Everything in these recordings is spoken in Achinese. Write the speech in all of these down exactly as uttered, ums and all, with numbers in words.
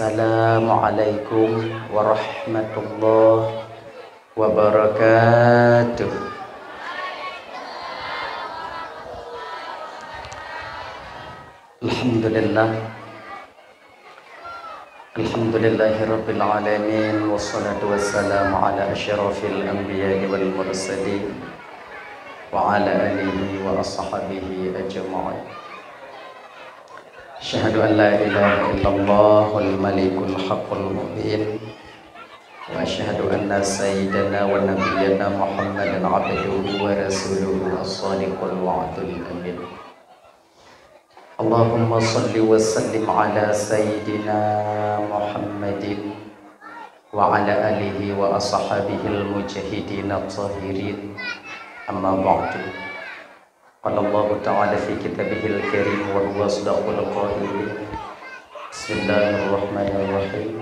Assalamualaikum warahmatullahi wabarakatuh. Alhamdulillah. Alhamdulillahirabbil alamin, wassalatu wassalamu ala asyrafil anbiya'i wal mursalin, wa ala alihi wa ashabihi ajma'in. Asyhadu an la ilaha illallahul malikul haqqul mubin, wa asyhadu anna sayyidana wa nabiyyana Muhammadan abduhu wa rasuluhu as-sadiqul wa'dul amin. Allahumma shalli wa sallim ala sayyidina Muhammadin wa ala alihi wa ashabihil mujahidin at-tahirin. Amma ba'du. Qala Allahu ta'ala fi kitabihil karim wa huwa asdaqul qailin. Bismillahirrahmanirrahim.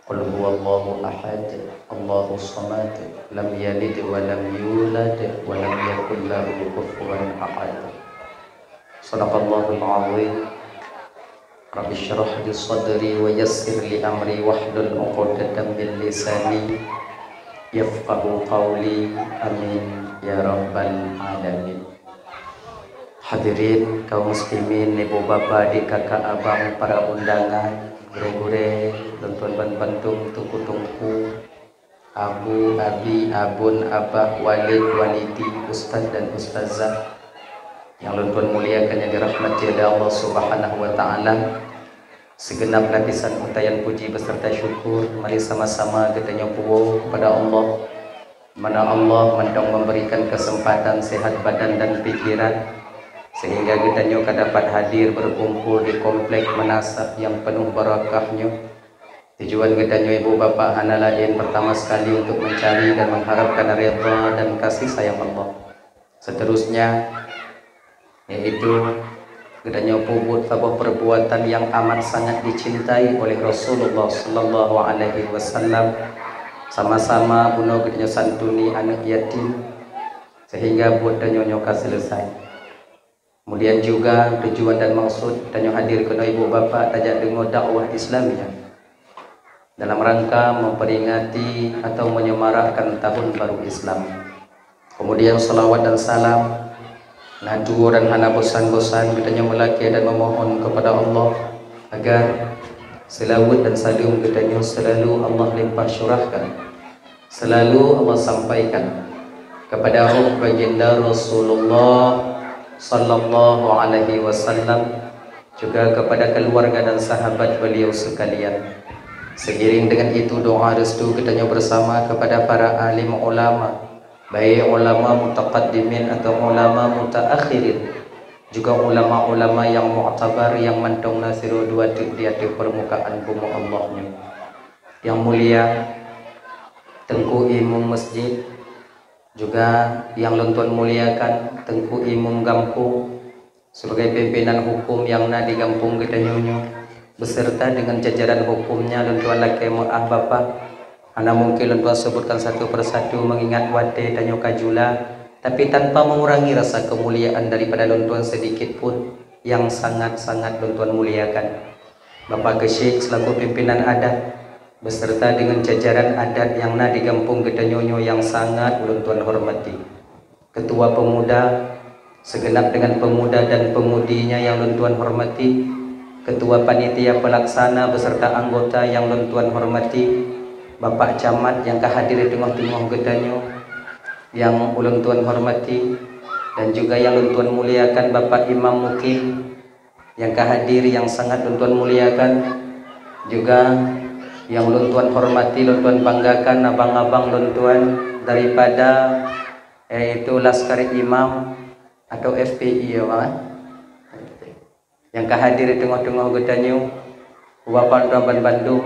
Qul huwallahu ahad, Allahus samad, lam yalid wa lam yulad, wa lam yakul lahu kufuwan ahad. Sadaqallahul azim. Rabbi syrah li sadri wa yassir li amri wahlul uqdatam min lisani yafqahu qawli. Amin ya rabbal alamin. Hadirin kaum muslimin, ibu bapa, adik kakak abang, para undangan, gurée-gurée, lôn tuan ban bandum, teungku-teungku, abu, abi, abon, abah, walid, walidi, ustaz dan ustazah nyang lôn tuan muliakan, nyang dirahmati oleh Allah Subhanahu wa Ta'ala. Sigeunab lapisan untaian puji beserta syukur mari sama-sama geutanyoe puwoe kepada Allah, mana Allah mantong memberikan kesempatan sehat badan dan pikiran, sehingga geutanyoe ka dapat hadir berkumpul di komplek meunasah nyang penuh barakah nyoe. Tujuan geutanyoe ibu bapak hana laén, pertama sekali untuk mencari dan mengharapkan ridha dan kasih sayang Allah. Seterusnya, yaitu geutanyoe peubuet saboh perbuatan yang amat sangat dicintai oleh Rasulullah sallallahu alaihi wasallam. Sama-sama bunoe geutanyoe santuni aneuk yatim, sehingga buet tanyoe nyoe ka selesai. Kemudian juga tujuan dan maksud tanyoe hadir keunoe ibu bapak tajak deungoe dakwah Islamiyah dalam rangka memperingati atau menyemarakkan tahun baru Islam. Kemudian salawat dan salam na tuwoe dan hana bosan-bosan geutanyoe meulakée dan memohon kepada Allah agar seulaweuet dan saleuem geutanyoe selalu Allah limpah curahkan, selalu Allah sampaikan kepada roh baginda Rasulullah sallallahu alaihi wasallam, juga kepada keluarga dan sahabat beliau sekalian. Seiring dengan itu, doa restu geutanyoe bersama kepada para alim ulama, baik ulama mutaqaddimin atau ulama mutaakhirin, juga ulama-ulama yang muktabar nyang mantong na sidroe dua teuk di ateueh permukaan bumoe Allah nyoe. Yang mulia Teungku Imum Masjid, juga nyang lôn tuan muliakan Teungku Imum Gampông, sebagai pimpinan hukum nyang na di gampông geutanyoe nyoe, beserta dengan jajaran hukumnya lôn tuan lakée meu'ah Bapak. Hana mungkin lôn tuan sebutkan satu persatu mengingat watée tanyoe ka jula, tapi tanpa mengurangi rasa kemuliaan daripada lôn tuan sedikit pun nyang sangat-sangat lôn tuan muliakan. Bapak Keuchik selaku pimpinan adat, beserta dengan jajaran adat nyang na di gampông geutanyoe nyoe nyang sangat ulôn tuan hormati. Ketua Pemuda, segenap dengan pemuda dan pemudinya nyang lôn tuan hormati, Ketua Panitia Pelaksana beserta anggota nyang lôn tuan hormati, Bapak Camat nyang ka hadir di teungoh-teungoh geutanyoe, nyang ulôn tuan hormati, dan juga nyang lôn tuan muliakan Bapak Imam Mukim, nyang ka hadir nyang sangat lôn tuan muliakan, juga nyang lôn tuan hormati, lôn tuan banggakan abang-abang lôn tuan daripada, yaitu Laskar Imam atau F P I ya, Bang, eh? Nyang ka hadir di teungoh-teungoh geutanyoe, Bapak lôn tuan ban bandum,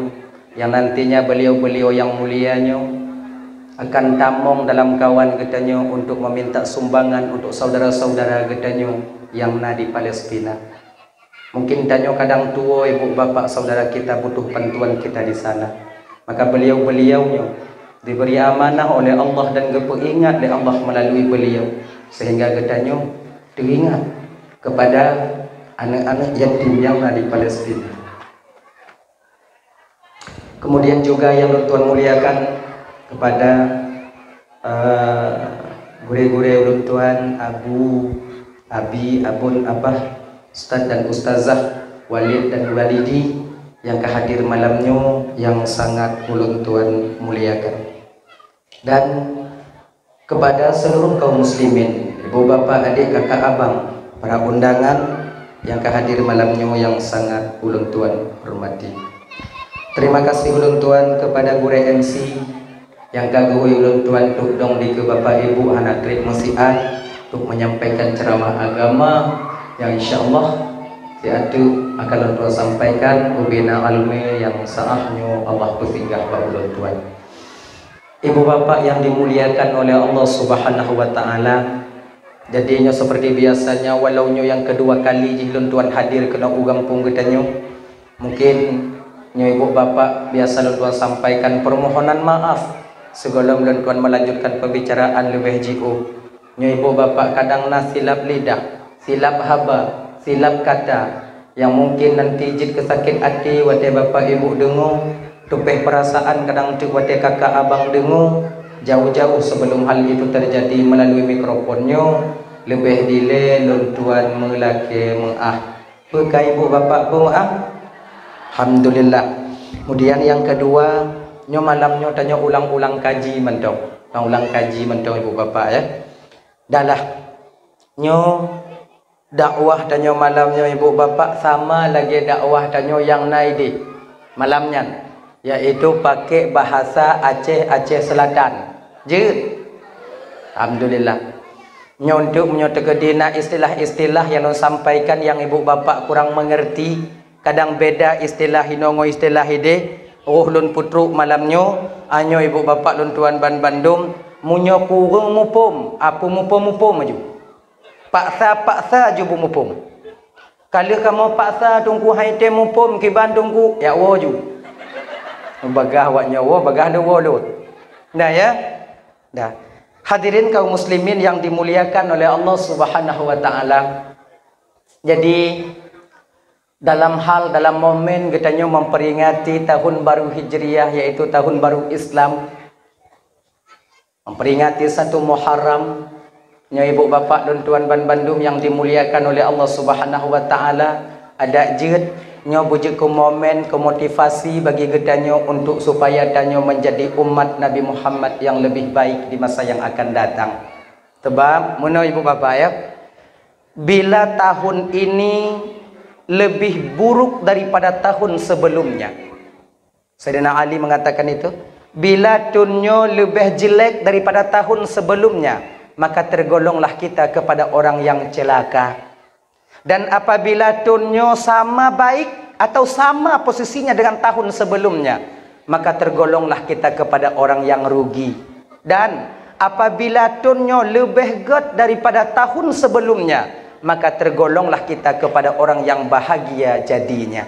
nyang nantinya beliau-beliau nyang mulia nyoe akan tamong dalam kawan geutanyoe untuk meminta sumbangan untuk saudara-saudara geutanyoe nyang na di Palestina. Mungkin tanyoe kadang tuwoe ibu bapak saudara kita butuh bantuan kita di sana. Maka beliau-beliau nyoe diberi amanah oleh Allah dan geupeuingat lé Allah melalui beliau, sehingga geutanyoe teuingat kepada aneuk-aneuk yatim nyang na di Palestina. Kemudian juga yang ulôn tuan muliakan kepada, eh, gurée-gurée ulôn tuan, abu, abi, abon, abah, ustaz dan ustazah, walid dan walidi yang ka hadir malam nyoe yang sangat ulôn tuan muliakan. Dan kepada seluruh kaum muslimin, ibu, bapak, adik, kakak, abang, para undangan yang ka hadir malam nyoe yang sangat ulôn tuan hormati. Terima kasih ulôn tuan kepada gurée M C yang ka geuhôi ulôn tuan untuk dong dikeue bapak ibu hana treb meusiat untuk menyampaikan ceramah agama yang insya Allah siat teuk akan ulôn tuan sampaikan ubena almé yang saah nyoe Allah peusinggah bak ulôn tuan. Ibu bapak yang dimuliakan oleh Allah Subhanahu wa Ta'ala, jadi nyoe seperti biasanya, walau nyoe yang kedua kali jih lôn tuan hadir keunoe u gampông geutanyoe, mungkin nyoe ibu bapak biasa lôn tuan sampaikan permohonan maaf sigohlom lôn tuan melanjutkan pembicaraan leubeh jiôh. Nyoe ibu bapak kadang na silap lidah, silap haba, silap kata, nyang mungkin nanti jeuet keu sakét até watée bapak ibu deungoe, tupéh peurasaan kadang teuk watée kakak abang deungoe, jauh-jauh sebelum hal itu terjadi melalui mikrofon nyoe, leubeh dilée lôn tuan meulakée meuáh. Peu ka ibu bapak peumeuáh? Alhamdulillah. Kemudian yang kedua, nyoe malam nyoe tanyoe ulang-ulang kaji mantong. Ulang-ulang kaji mantong ibu bapak ya. Dahlah. Nyoe dakwah tanyoe malam nyoe ibu bapak sama lagée dakwah tanyoe nyang na ideh malam nyan, yaitu pakai bahasa Aceh, Aceh Selatan. Jeuet? Alhamdulillah. Nyoe untuk meunyoe teukeudi na istilah-istilah nyang lôn sampaikan nyang ibu bapak kurang mengerti, kadang beda istilah inoe ngon istilah ideh, roh lôn peutrok malam nyoe, anyoe ibu bapak lôn tuan ban bandum, meunyoe kureueng muphom, apeue muphom-muphom aju. Paksa-paksa ju beumuphom. Ka lheueh kamoe paksa Teungku hai tém muphom kiban Teungku, jak woe ju. Bagah awak nyoe woe, bagah lé woe lôn. Dah ya? Dah. Hadirin kaum muslimin yang dimuliakan oleh Allah Subhanahu wa Ta'ala. Jadi, dalam hal, dalam momen geutanyoe memperingati tahun baru Hijriah, yaitu tahun baru Islam, memperingati satu Muharram, nyoe ibu bapak lôn tuan ban bandum yang dimuliakan oleh Allah Subhanahu wa Ta'ala, adak jeuet nyoe beujeuet keu momen, keu motivasi bagi geutanyoe untuk supaya tanyoe menjadi umat Nabi Muhammad yang lebih baik di masa yang akan datang. Sebab, meunoe ibu bapak ya, bila tahun ini lebih buruk daripada tahun sebelumnya. Saidina Ali mengatakan itu, bila thon nyoe leubeh jelek daripada tahun sebelumnya, maka tergolonglah kita kepada orang yang celaka. Dan apabila thon nyoe sama baik atau sama posisinya dengan tahun sebelumnya, maka tergolonglah kita kepada orang yang rugi. Dan apabila thon nyoe leubeh gét daripada tahun sebelumnya, maka tergolonglah kita kepada orang yang bahagia jadinya.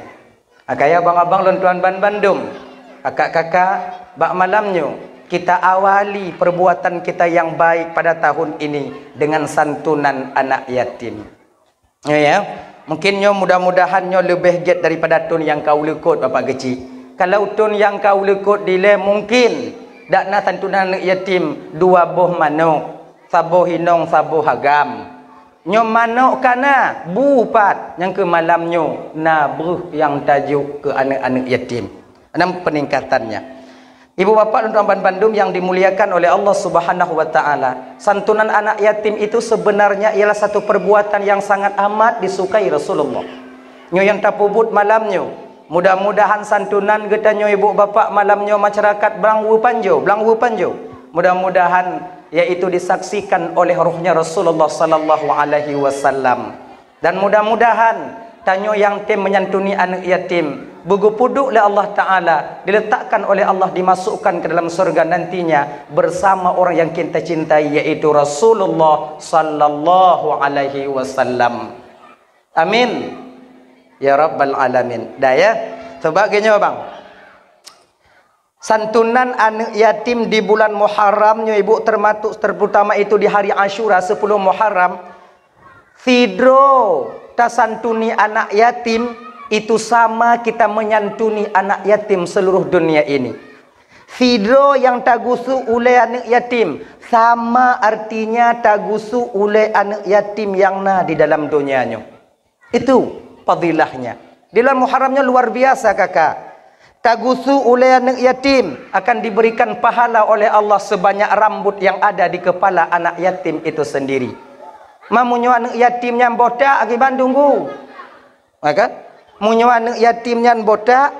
Akai abang-abang lôn tuan ban bandum, kakak-kakak, bak malam nyoe kita awali perbuatan kita yang baik pada tahun ini dengan santunan anak yatim. Ya, ya. Mungkin nyoe mudah-mudahan nyoe leubeh gét daripada thon nyang ka uleukot bapak geuchik. Kalau thon nyang ka uleukot dilée mungkin dak na santunan aneuk yatim dua boh manok, saboh inong, saboh agam. Nyoe manok ka na, bu pat, nyang keu malam nyoe na breuh nyang tajok keu aneuk-aneuk yatim. Nyan peningkatannya. Ibu bapak dan tuan bandum yang dimuliakan oleh Allah Subhanahu wa Ta'ala, santunan anak yatim itu sebenarnya ialah satu perbuatan yang sangat amat disukai Rasulullah. Nyoe nyang tapeubuet malam nyoe. Mudah-mudahan santunan geutanyoe ibu bapak malam nyoe masyarakat Blang Wu Panjo, Blang Wu Panjo. Mudah-mudahan yaitu disaksikan oleh rohnya Rasulullah sallallahu alaihi wasallam. Dan mudah-mudahan tanyoe nyang tem menyantuni aneuk yatim, beugeupeudok lé Allah Ta'ala, diletakkan oleh Allah, dimasukkan ke dalam surga nantinya bersama orang yang kita cintai, yaitu Rasulullah sallallahu alaihi wasallam. Amin. Ya Rabbal Alamin. Dah ya. Coba geutanyoe bang. Santunan aneuk yatim di bulan Muharram nyoe ibu, termasuk terutama itu di hari Asyura sepuluh Muharram. Sidroe tasantuni anak yatim, Itu sama kita menyantuni anak yatim seluruh dunia ini. Sidroe nyang tagusu ulée aneuk yatim, sama artinya tagusu ulée aneuk yatim nyang na di dalam donya nyoe. Itu fadilahnya. Di dalam Muharram nyoe luar biasa, kakak. Tagusu ulée aneuk yatim akan diberikan pahala oleh Allah sebanyak rambut yang ada di kepala anak yatim itu sendiri. Meunyoe aneuk yatim nyan botak, akiban tunggu. Ya kan? Meunyoe aneuk yatim nyan botak,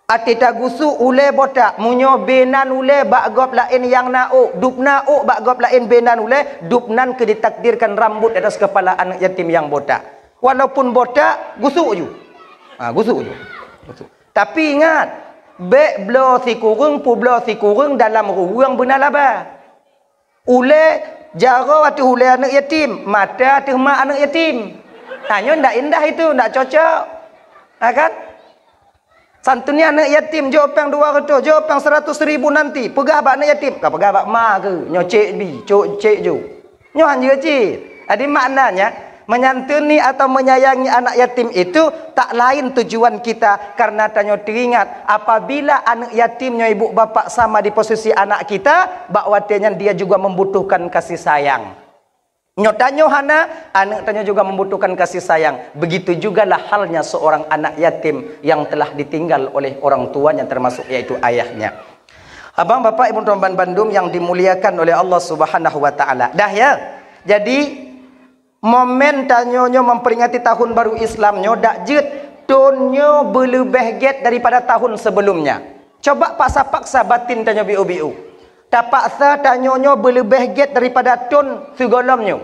até tagusu ulée botak, meunyoe beunan ulée bak gob laén nyang na ôk, dubna ôk bak gob laén beunan ulée, dubnan keu ditakdirkan rambut di atas kepala aneuk yatim nyang botak. Walaupun botak, gusuk ju. Ha, gusuk ju. Gusuk. Tapi ingat, bék bloe sikureueng peubloe sikureueng dalam ruweueng beuna laba. Ulée jaroe ateueh ulée aneuk yatim, mata ateueh mak aneuk yatim. Tanyoe ndak indah itu, ndak cocok. Ha kan? Santuni aneuk yatim, jok péng dua ratus, jok péng seratus ribu nanti, peugah bak aneuk yatim, ka peugah bak ma keuh, nyoe cék bi, cok cék ju. Nyoe han jeuet cit. Jadi maknanya, menyantuni atau menyayangi anak yatim itu tak lain tujuan kita karena tanyoe teuingat apabila aneuk yatim nyoe ibu bapak sama di posisi anak kita, bak watée nyan dia juga membutuhkan kasih sayang. Nyoe tanyoe hana, aneuk tanyoe juga membutuhkan kasih sayang. Begitu jugalah halnya seorang anak yatim yang telah ditinggal oleh orang tuanya, termasuk yaitu ayahnya. Abang, bapak, ibu, teman bandum yang dimuliakan oleh Allah Subhanahu wa Taala. Dah ya. Jadi, momen tanyoe nyoe memperingati tahun baru Islam nyoe dak jeuet thon nyoe beuleubeh gét daripada tahun sebelumnya. Coba paksa-paksa batin tanyoe biu-biu. Tapaksa tanyoe nyoe beuleubeh gét daripada thon sigohlom nyoe.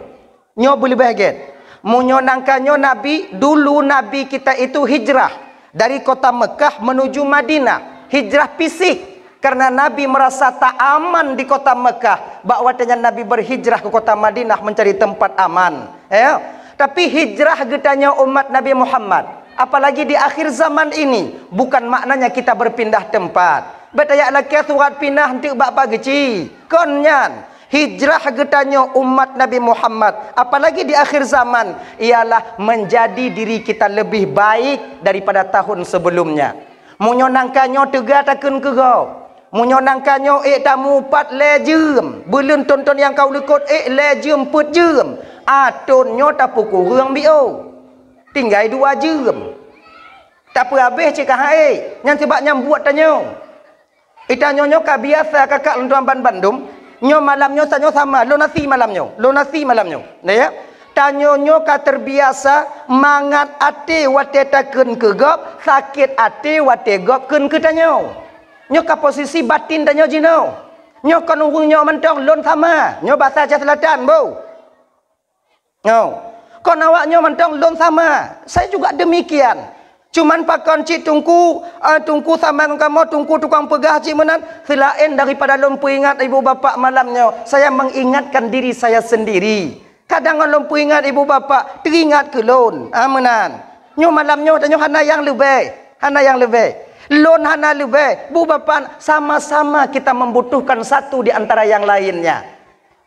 Nyoe beuleubeh gét. Meunyoe nangka nyoe Nabi, dulu Nabi kita itu hijrah dari kota Mekah menuju Madinah, hijrah fisik. Karena Nabi merasa tak aman di kota Mekah, bak watée nyan Nabi berhijrah ke kota Madinah mencari tempat aman. Ya. Tapi hijrah geutanyoe umat Nabi Muhammad, apalagi di akhir zaman ini, bukan maknanya kita berpindah tempat. Bék tajak lakée surat pinah eunteuk bak-bak geuci. Kon nyan, hijrah geutanyoe umat Nabi Muhammad, apalagi di akhir zaman, ialah menjadi diri kita lebih baik daripada tahun sebelumnya. Meunyoe nangka nyoe teuga takheun keu gob, meunyoe nangka nyoe ék tamu pat lhée jeuem, buleuen thon-thon nyang ka u likot ék lhée jeuem peuet jeuem, a thon nyoe tapeukureueng biôh, tinggai dua jeuem. Tapeuhabéh cit ka han ék, nyan sabab nyang buet tanyoe. Itanyoe nyoe ka biasa kakak lôn tuan ban bandum, nyoe malam nyoe tanyoe sama, lôn asie malam nyoe, lôn asie malam nyoe. Nah, ya. Tanyoe nyoe ka terbiasa mangat até watée takheun keu gob, sakét até watée gob kheun keu tanyoe. Nyoe ka posisi batin tanyoe jinoe. Nyoe kon ureuëng nyoe mantong lôn sama, nyoe basa Aceh Selatan, bo. Nyoe. Kon awak nyoe mantong lôn sama. Saya juga demikian. Cuman pakon cit teungku, eh, teungku sama ngon kamoe, teungku tukang peugah cit meunan, seulaén daripada lôn peuingat ibu bapak malam nyoe, saya mengingatkan diri saya sendiri. Kadang ngon lôn peuingat ibu bapak, teuingat keu lôn. Ah, meunan. Nyoe malam nyoe tanyoe hana nyang leubeh, hana nyang leubeh. Lôn hana leubeh, bu bapak sama-sama kita membutuhkan satu di antara yang lainnya.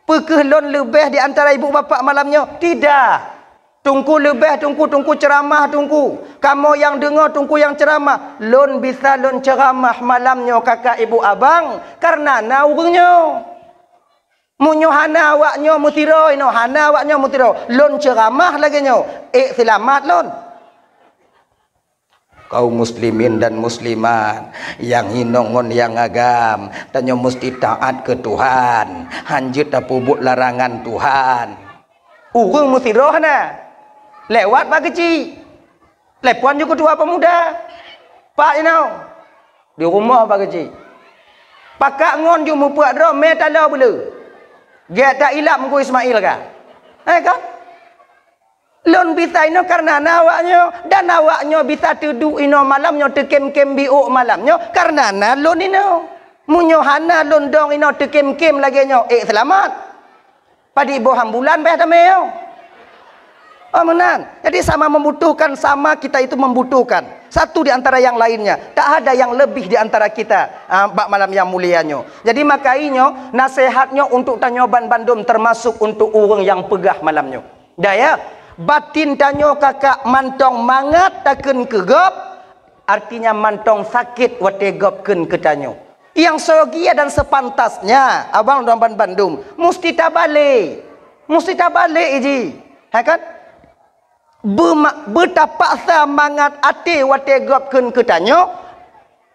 Peu kheueh lôn leubeh di antara ibu bapak malam nyoe? Tidak. Teungku leubeh, teungku, teungku ceramah, teungku. Kamoe nyang deungoe, teungku nyang ceramah. Lôn bisa lôn ceramah malam nyoe kakak ibu abang, karena na ureuëng nyoe. Meunyoe hana awak nyoe meusidroe inoe, hana awak nyoe meusidroe, lôn ceramah lagée nyoe, ék seulamat lôn. Kaum muslimin dan muslimat, nyang inong ngon nyang agam, tanyoe musti taát keu Tuhan, hanjeuet tapeubuet larangan Tuhan. Ureuëng meusidroe hana, lewat bak keuchik, telepon ju keutua pemuda, "Pak inong, di rumoh bak keuchik." Pakak ngon ju meupuak droe mé taloe beule. Gét that ilap Teungku Ismail ka. Eh kan? Lôn bisa inoe kareuna na awak nyoe, dan awak nyoe bisa teuduek inoe malam nyoe, teukém-kém biôk malam nyoe kareuna na lôn inoe. Meunyoe hana lôn dong inoe teukém-kém lagée nyoe, ék seulamat. Padub boh ambulan beh tamé nyoe. Oh, meunan. Jadi sama membutuhkan, sama kita itu membutuhkan. Satu di antara yang lainnya. Tak ada yang lebih di antara kita, ah, bak malam nyang mulia nyoe. Jadi makai nyoe, naseuhat nyoe untuk tanyoe ban bandum, termasuk untuk ureuëng nyang peugah malam nyoe. Dah ya, Batin tanyoe kakak mantong mangat takheun keu gob, artinya mantong sakét watée gob kheun keu tanyoe. Nyang seugia dan sepantasnya, abang dan bandum, musti tabalek. Musti tabalek ji. Hai kan? Beuma-, beutapaksa mangat até watée gob kheun keu tanyoe,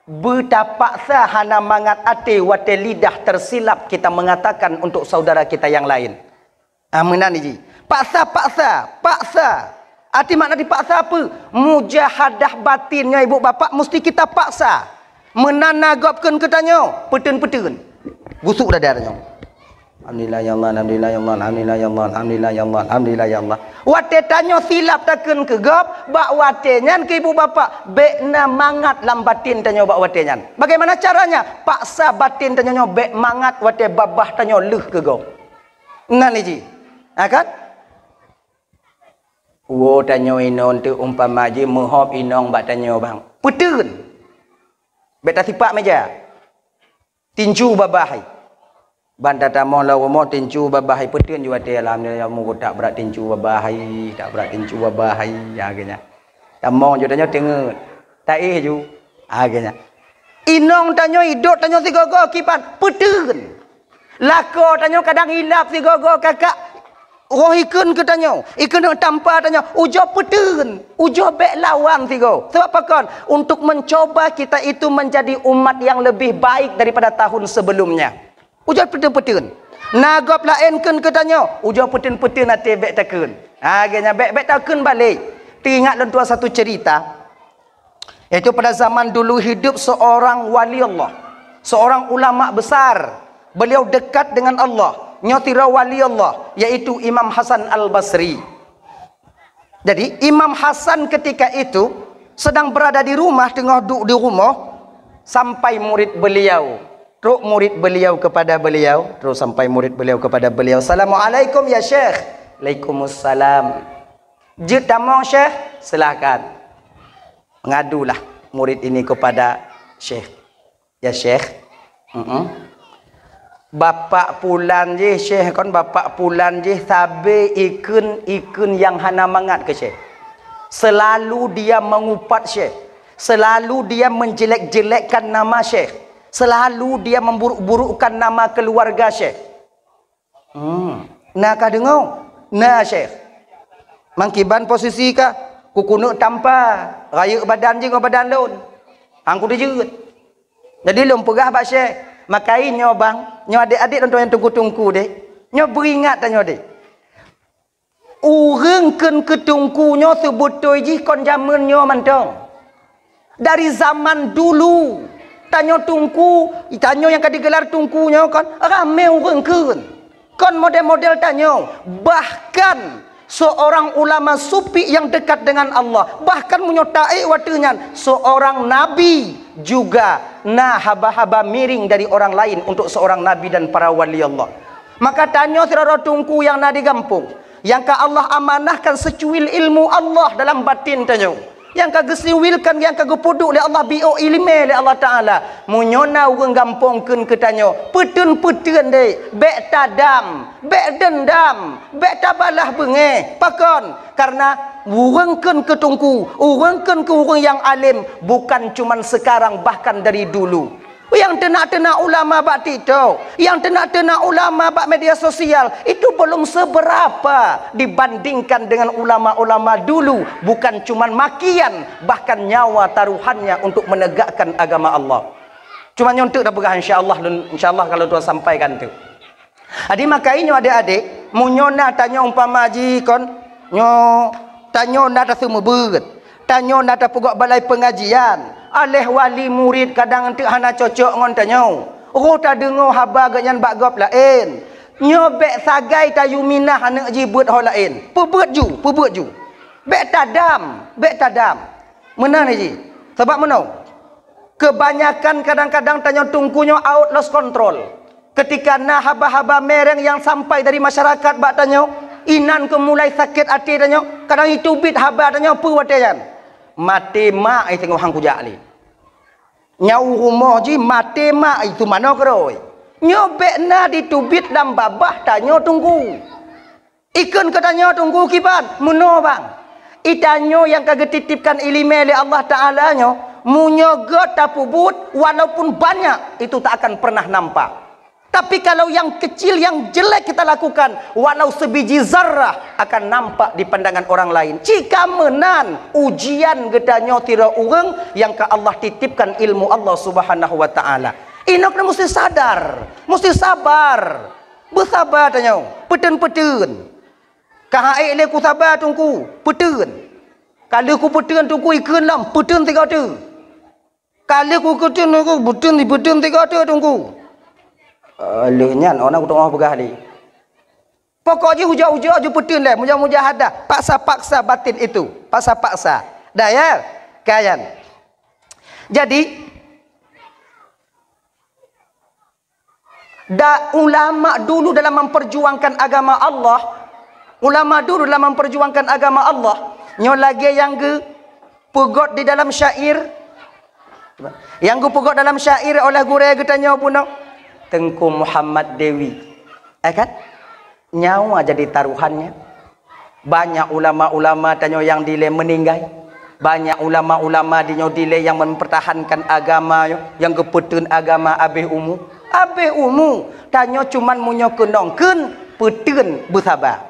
beutapaksa hana mangat até watée lidah tersilap kita mengatakan untuk saudara kita yang lain. Ah, meunan ji. Paksa-paksa, paksa. Arti makna dipaksa apa? Mujahadah batin nyoe ibu bapak musti kita paksa. Meunan na gob kheun keu tanyoe, peuteun-peuteun. Gusuk dada tanyoe. Alhamdulillah ya Allah, alhamdulillah ya Allah, alhamdulillah ya Allah, alhamdulillah ya Allah, alhamdulillah ya Allah. Watée tanyoe silap takheun keu gob, bak watée nyan keu ibu bapak, bék na mangat lam batin tanyoe bak watée nyan. Bagaimana caranya? Paksa batin tanyoe nyoe bék mangat watée babah tanyoe lheueh keu gob. Nan ji. Ha kan? Woe tanyoe inong teuh umpama jih meuhop inong bak tanyoe bang. Peuteun. Bék tasipak meja. Tincu babah hai. Ban tatamong lam rumoh tincu babah hai peuteun ju watée alhamdulillah mu tak brat tincu babah hai, tak brat tincu babah hai, ya geunya. Tamong ju tanyoe teungeut. Taéh ju. Ha geunya. Inong tanyoe idot tanyoe sigogo kiban peuteun. Lakoe tanyoe kadang ilap sigogo kakak. Roh ikheun keu tanyoe, ikheun tampa tanyoe, ujoe peuteun, ujoe bék lawan sigoe. Sebab pakon? Untuk mencoba kita itu menjadi umat yang lebih baik daripada tahun sebelumnya. Ujoe peuteun-peuteun. Na gob laén kheun keu tanyoe, ujoe peuteun-peuteun até bék takheun. Ha geunya bék, bék takheun balek. Teuingat lôn tuan satu cerita. Yaitu pada zaman dulu hidup seorang wali Allah, seorang ulama besar. Beliau dekat dengan Allah. Nyoe sidroe wali Allah, yaitu Imam Hasan Al-Basri. Jadi, Imam Hasan ketika itu sedang berada di rumah, teungoh duek di rumoh, sampai murid beliau. Trok murid beliau kepada beliau, terus sampai murid beliau kepada beliau, "Assalamualaikum ya Syekh." "Waalaikumsalam." "Jeuet tamong Syekh?" "Silahkan." Mengadulah murid ini kepada Syekh. "Ya Syekh, mm-mm. Bapak pulan jih Syekh kon, bapak pulan jih sabe ikheun-ikheun nyang hana mangat keu Syekh. Selalu dia mengupat Syekh. Selalu dia menjelek-jelekkan nama Syekh. Selalu dia memburuk-burukkan nama keluarga Syekh." "Hmm. Na ka deungoe?" "Na, Syekh." "Mangkiban posisi ka?" "Kukuneuk tampa, rayeuk badan jih ngon badan lôn." "Hang kuteujeuet." Jadi lôn peugah bak Syekh, makai nyoe bang, nyoe adék-adék lôn tuan nyang teungku-teungku deh. Nyoe beuingat tanyoe deh. Ureuëng kheun keu teungku nyoe seubeutôi jih kon jameun nyoe mantong. Dari zaman dulu, tanyoe teungku, tanyoe nyang ka digelar teungku nyoe kon, ramé ureuëng kheun. Kon model-model tanyoe, bahkan seorang ulama sufi yang dekat dengan Allah, bahkan meunyoe taék watée nyan, seorang nabi juga na haba-haba miring dari orang lain untuk seorang nabi dan para wali Allah. Maka tanyoe sidroe teungku nyang na di gampông, nyang ka Allah amanahkan seucuil ilmu Allah dalam batin tanyoe. Nyang ka geusiwilkan, nyang ka geupeuduek lé Allah, biôk iéleumé lé Allah Taala. Meunyoe na ureuëng gampông kheun keu tanyoe, peuteun-peuteun deh, bék tadam, bék deundam, bék tabalah beungéh. Pakon? Karena ureuëng kheun keu teungku, ureuëng kheun keu ureuëng nyang além, bukan cuman sekarang, bahkan dari dulu. Nyang teunak-teunak ulama bak TikTok, nyang teunak-teunak ulama bak media sosial, itu belum seberapa dibandingkan dengan ulama-ulama dulu. Bukan cuman makian, bahkan nyawa taruhannya untuk menegakkan agama Allah. Cuma nyoe teuk dah peugah, insya Allah, lôn, insya Allah kalau Tuhan sampaikan tu. Jadi, makai nyoe adék-adék, meunyoe na tanyoe umpama jih kon, nyoe tanyoe na taseumeubeuet, tanyoe na tapeugok balai peungajian, aléh wali murit kadang eunteuk hana cocok ngon tanyoe. Roh tadeungoe haba geuhnyan bak gob laén. Nyoe bék sagai tayue minah aneuk jih beuet ho laén. Peubeuet ju, peubeuet ju. Bék tadam, bék tadam. Meunan jih. Sabab meunoe, keubanyakan kadang-kadang tanyoe teungku nyoe out lost control. Keutika na haba-haba mereng nyang sampai dari masyarakat bak tanyoe, inan keuh mulai sakét até tanyoe, kadang iteubiet haba tanyoe peue watée nyan. Maté mak i teungoh hang kujak lé. Nyang u rumoh jih maté mak i teumanoe keudroe. Nyoe bék na diteubiet lam babah tanyoe teungku. Ikheun keu tanyoe Teungku kiban, meunoe bang. I tanyoe nyang ka geutitipkan iéleumé lé Allah Taala nyoe, meunyoe göt tapeubuet walaupun banyak, itu tak akan pernah nampak. Tapi kalau yang kecil, yang jelek kita lakukan, walau sebiji zarrah akan nampak di pandangan orang lain. Cit ka meunan ujian geutanyoe sidroe ureuëng nyang ka Allah titipkan ilmu Allah Subhanahu wa Taala. Inok na mesti sadar, mesti sabar. Beusaba tanyoe, peuteuon-peuteuon. Ka han ék lé kusaba Teungku, peuteuon. Ka lheueh kupeuteun Teungku ikheun lom, peuteuon sigoe teuk. Ka lheueh kupeuteun Teungku, peuteuon, peuteuon sigoe teuk Teungku. Eh, lheueh nyan, oh na kuteungoh peugah lé. Pokok jih ujoe-ujoe jih peuteuon lé, muja-mujahadah, paksa-paksa batin itu, paksa-paksa. Dah ya? Kayan. Jadi, Da ulama dulu dalam memperjuangkan agama Allah, ulama dulu dalam memperjuangkan agama Allah, nyoe lagée nyang geupeugot di dalam syair, nyang geupeugot dalam syair oleh gurée geutanyoe bunoe, Teungku Muhammad Dewi. Eh kan? Nyawa jadi taruhannya. Banyak ulama-ulama tanyoe nyang dilée meuninggai. Banyak ulama-ulama di nyoe dilée nyang mempertahankan agama nyoe, nyang geupeuteun agama abéh umu. Abéh umu, tanyoe cuman meunyoe keunong kheun peuteun beusaba.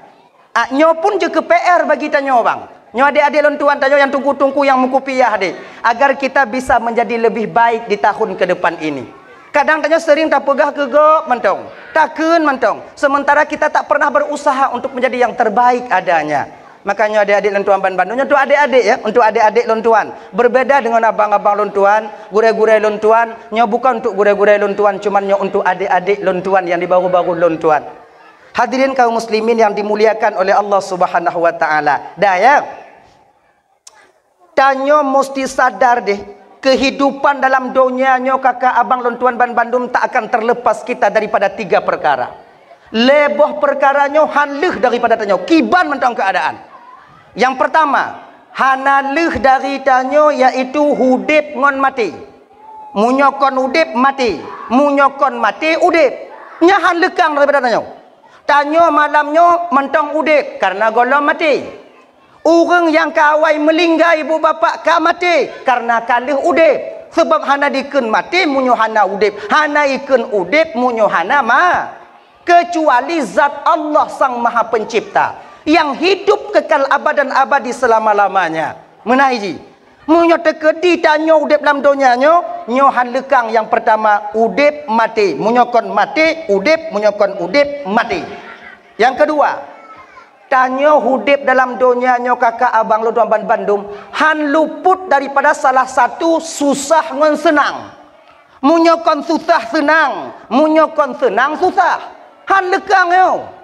Ah, nyoe pun jeuet keu P R bagi tanyoe bang. Nyoe adék-adék lôn tuan tanyoe nyang tungku-tungku nyang meukupiah deh, agar kita bisa menjadi lebih baik di tahun ke depan ini. Kadang tanyoe sering tapeugah keu gob mantong, takheun mantong, sementara kita tak pernah berusaha untuk menjadi yang terbaik adanya. Makanya adék-adék lôn tuan ban bandum, nyoe untuk adék-adék ya, untuk adék-adék lôn tuan. Berbeda dengan abang-abang lôn tuan, gurée-gurée lôn tuan, nyoe bukan untuk gurée-gurée lôn tuan, cuman nyoe untuk adék-adék lôn tuan yang di baru-baru lôn tuan. Hadirin kaum muslimin yang dimuliakan oleh Allah Subhanahu wa taala. Dah ya. Tanyoe musti sadar deh, kehidupan dalam donya nyoe kaka abang lôn tuan ban bandum tak akan terlepas kita daripada tiga perkara. Lhée boh perkara nyoe han lheueh daripada tanyoe, kiban mantong keadaan. Yang pertama, hana lheueh dari tanyoe yaitu udeb ngon maté. Meunyoe kon udeb, maté. Meunyoe kon maté, udeb. Nyan han leukang daripada tanyoe. Tanyoe malam nyoe mantong udeb karena gohlom maté. Ureuëng nyang ka awai meulinggai ibu bapak ka maté karena ka lheueh udeb. Sabab hana dikheun maté meunyoe hana udeb, hana ikheun udeb meunyoe hana ma-, kecuali zat Allah Sang Maha Pencipta yang hidup kekal abadan abadi selama-lamanya. Meunan jih, meunyoe teukeudi tanyoe udeb lam donya nyoe, nyoe han leukang nyang pertama udeb maté. Meunyoe kon maté, udeb, meunyoe kon udeb, maté. Nyang keudua, tanyoe udeb dalam donya nyoe kaka abang lôn tuan ban bandum han luput daripada salah satu susah ngon seunang. Meunyoe kon susah seunang, meunyoe kon seunang susah. Han leukang nyoe.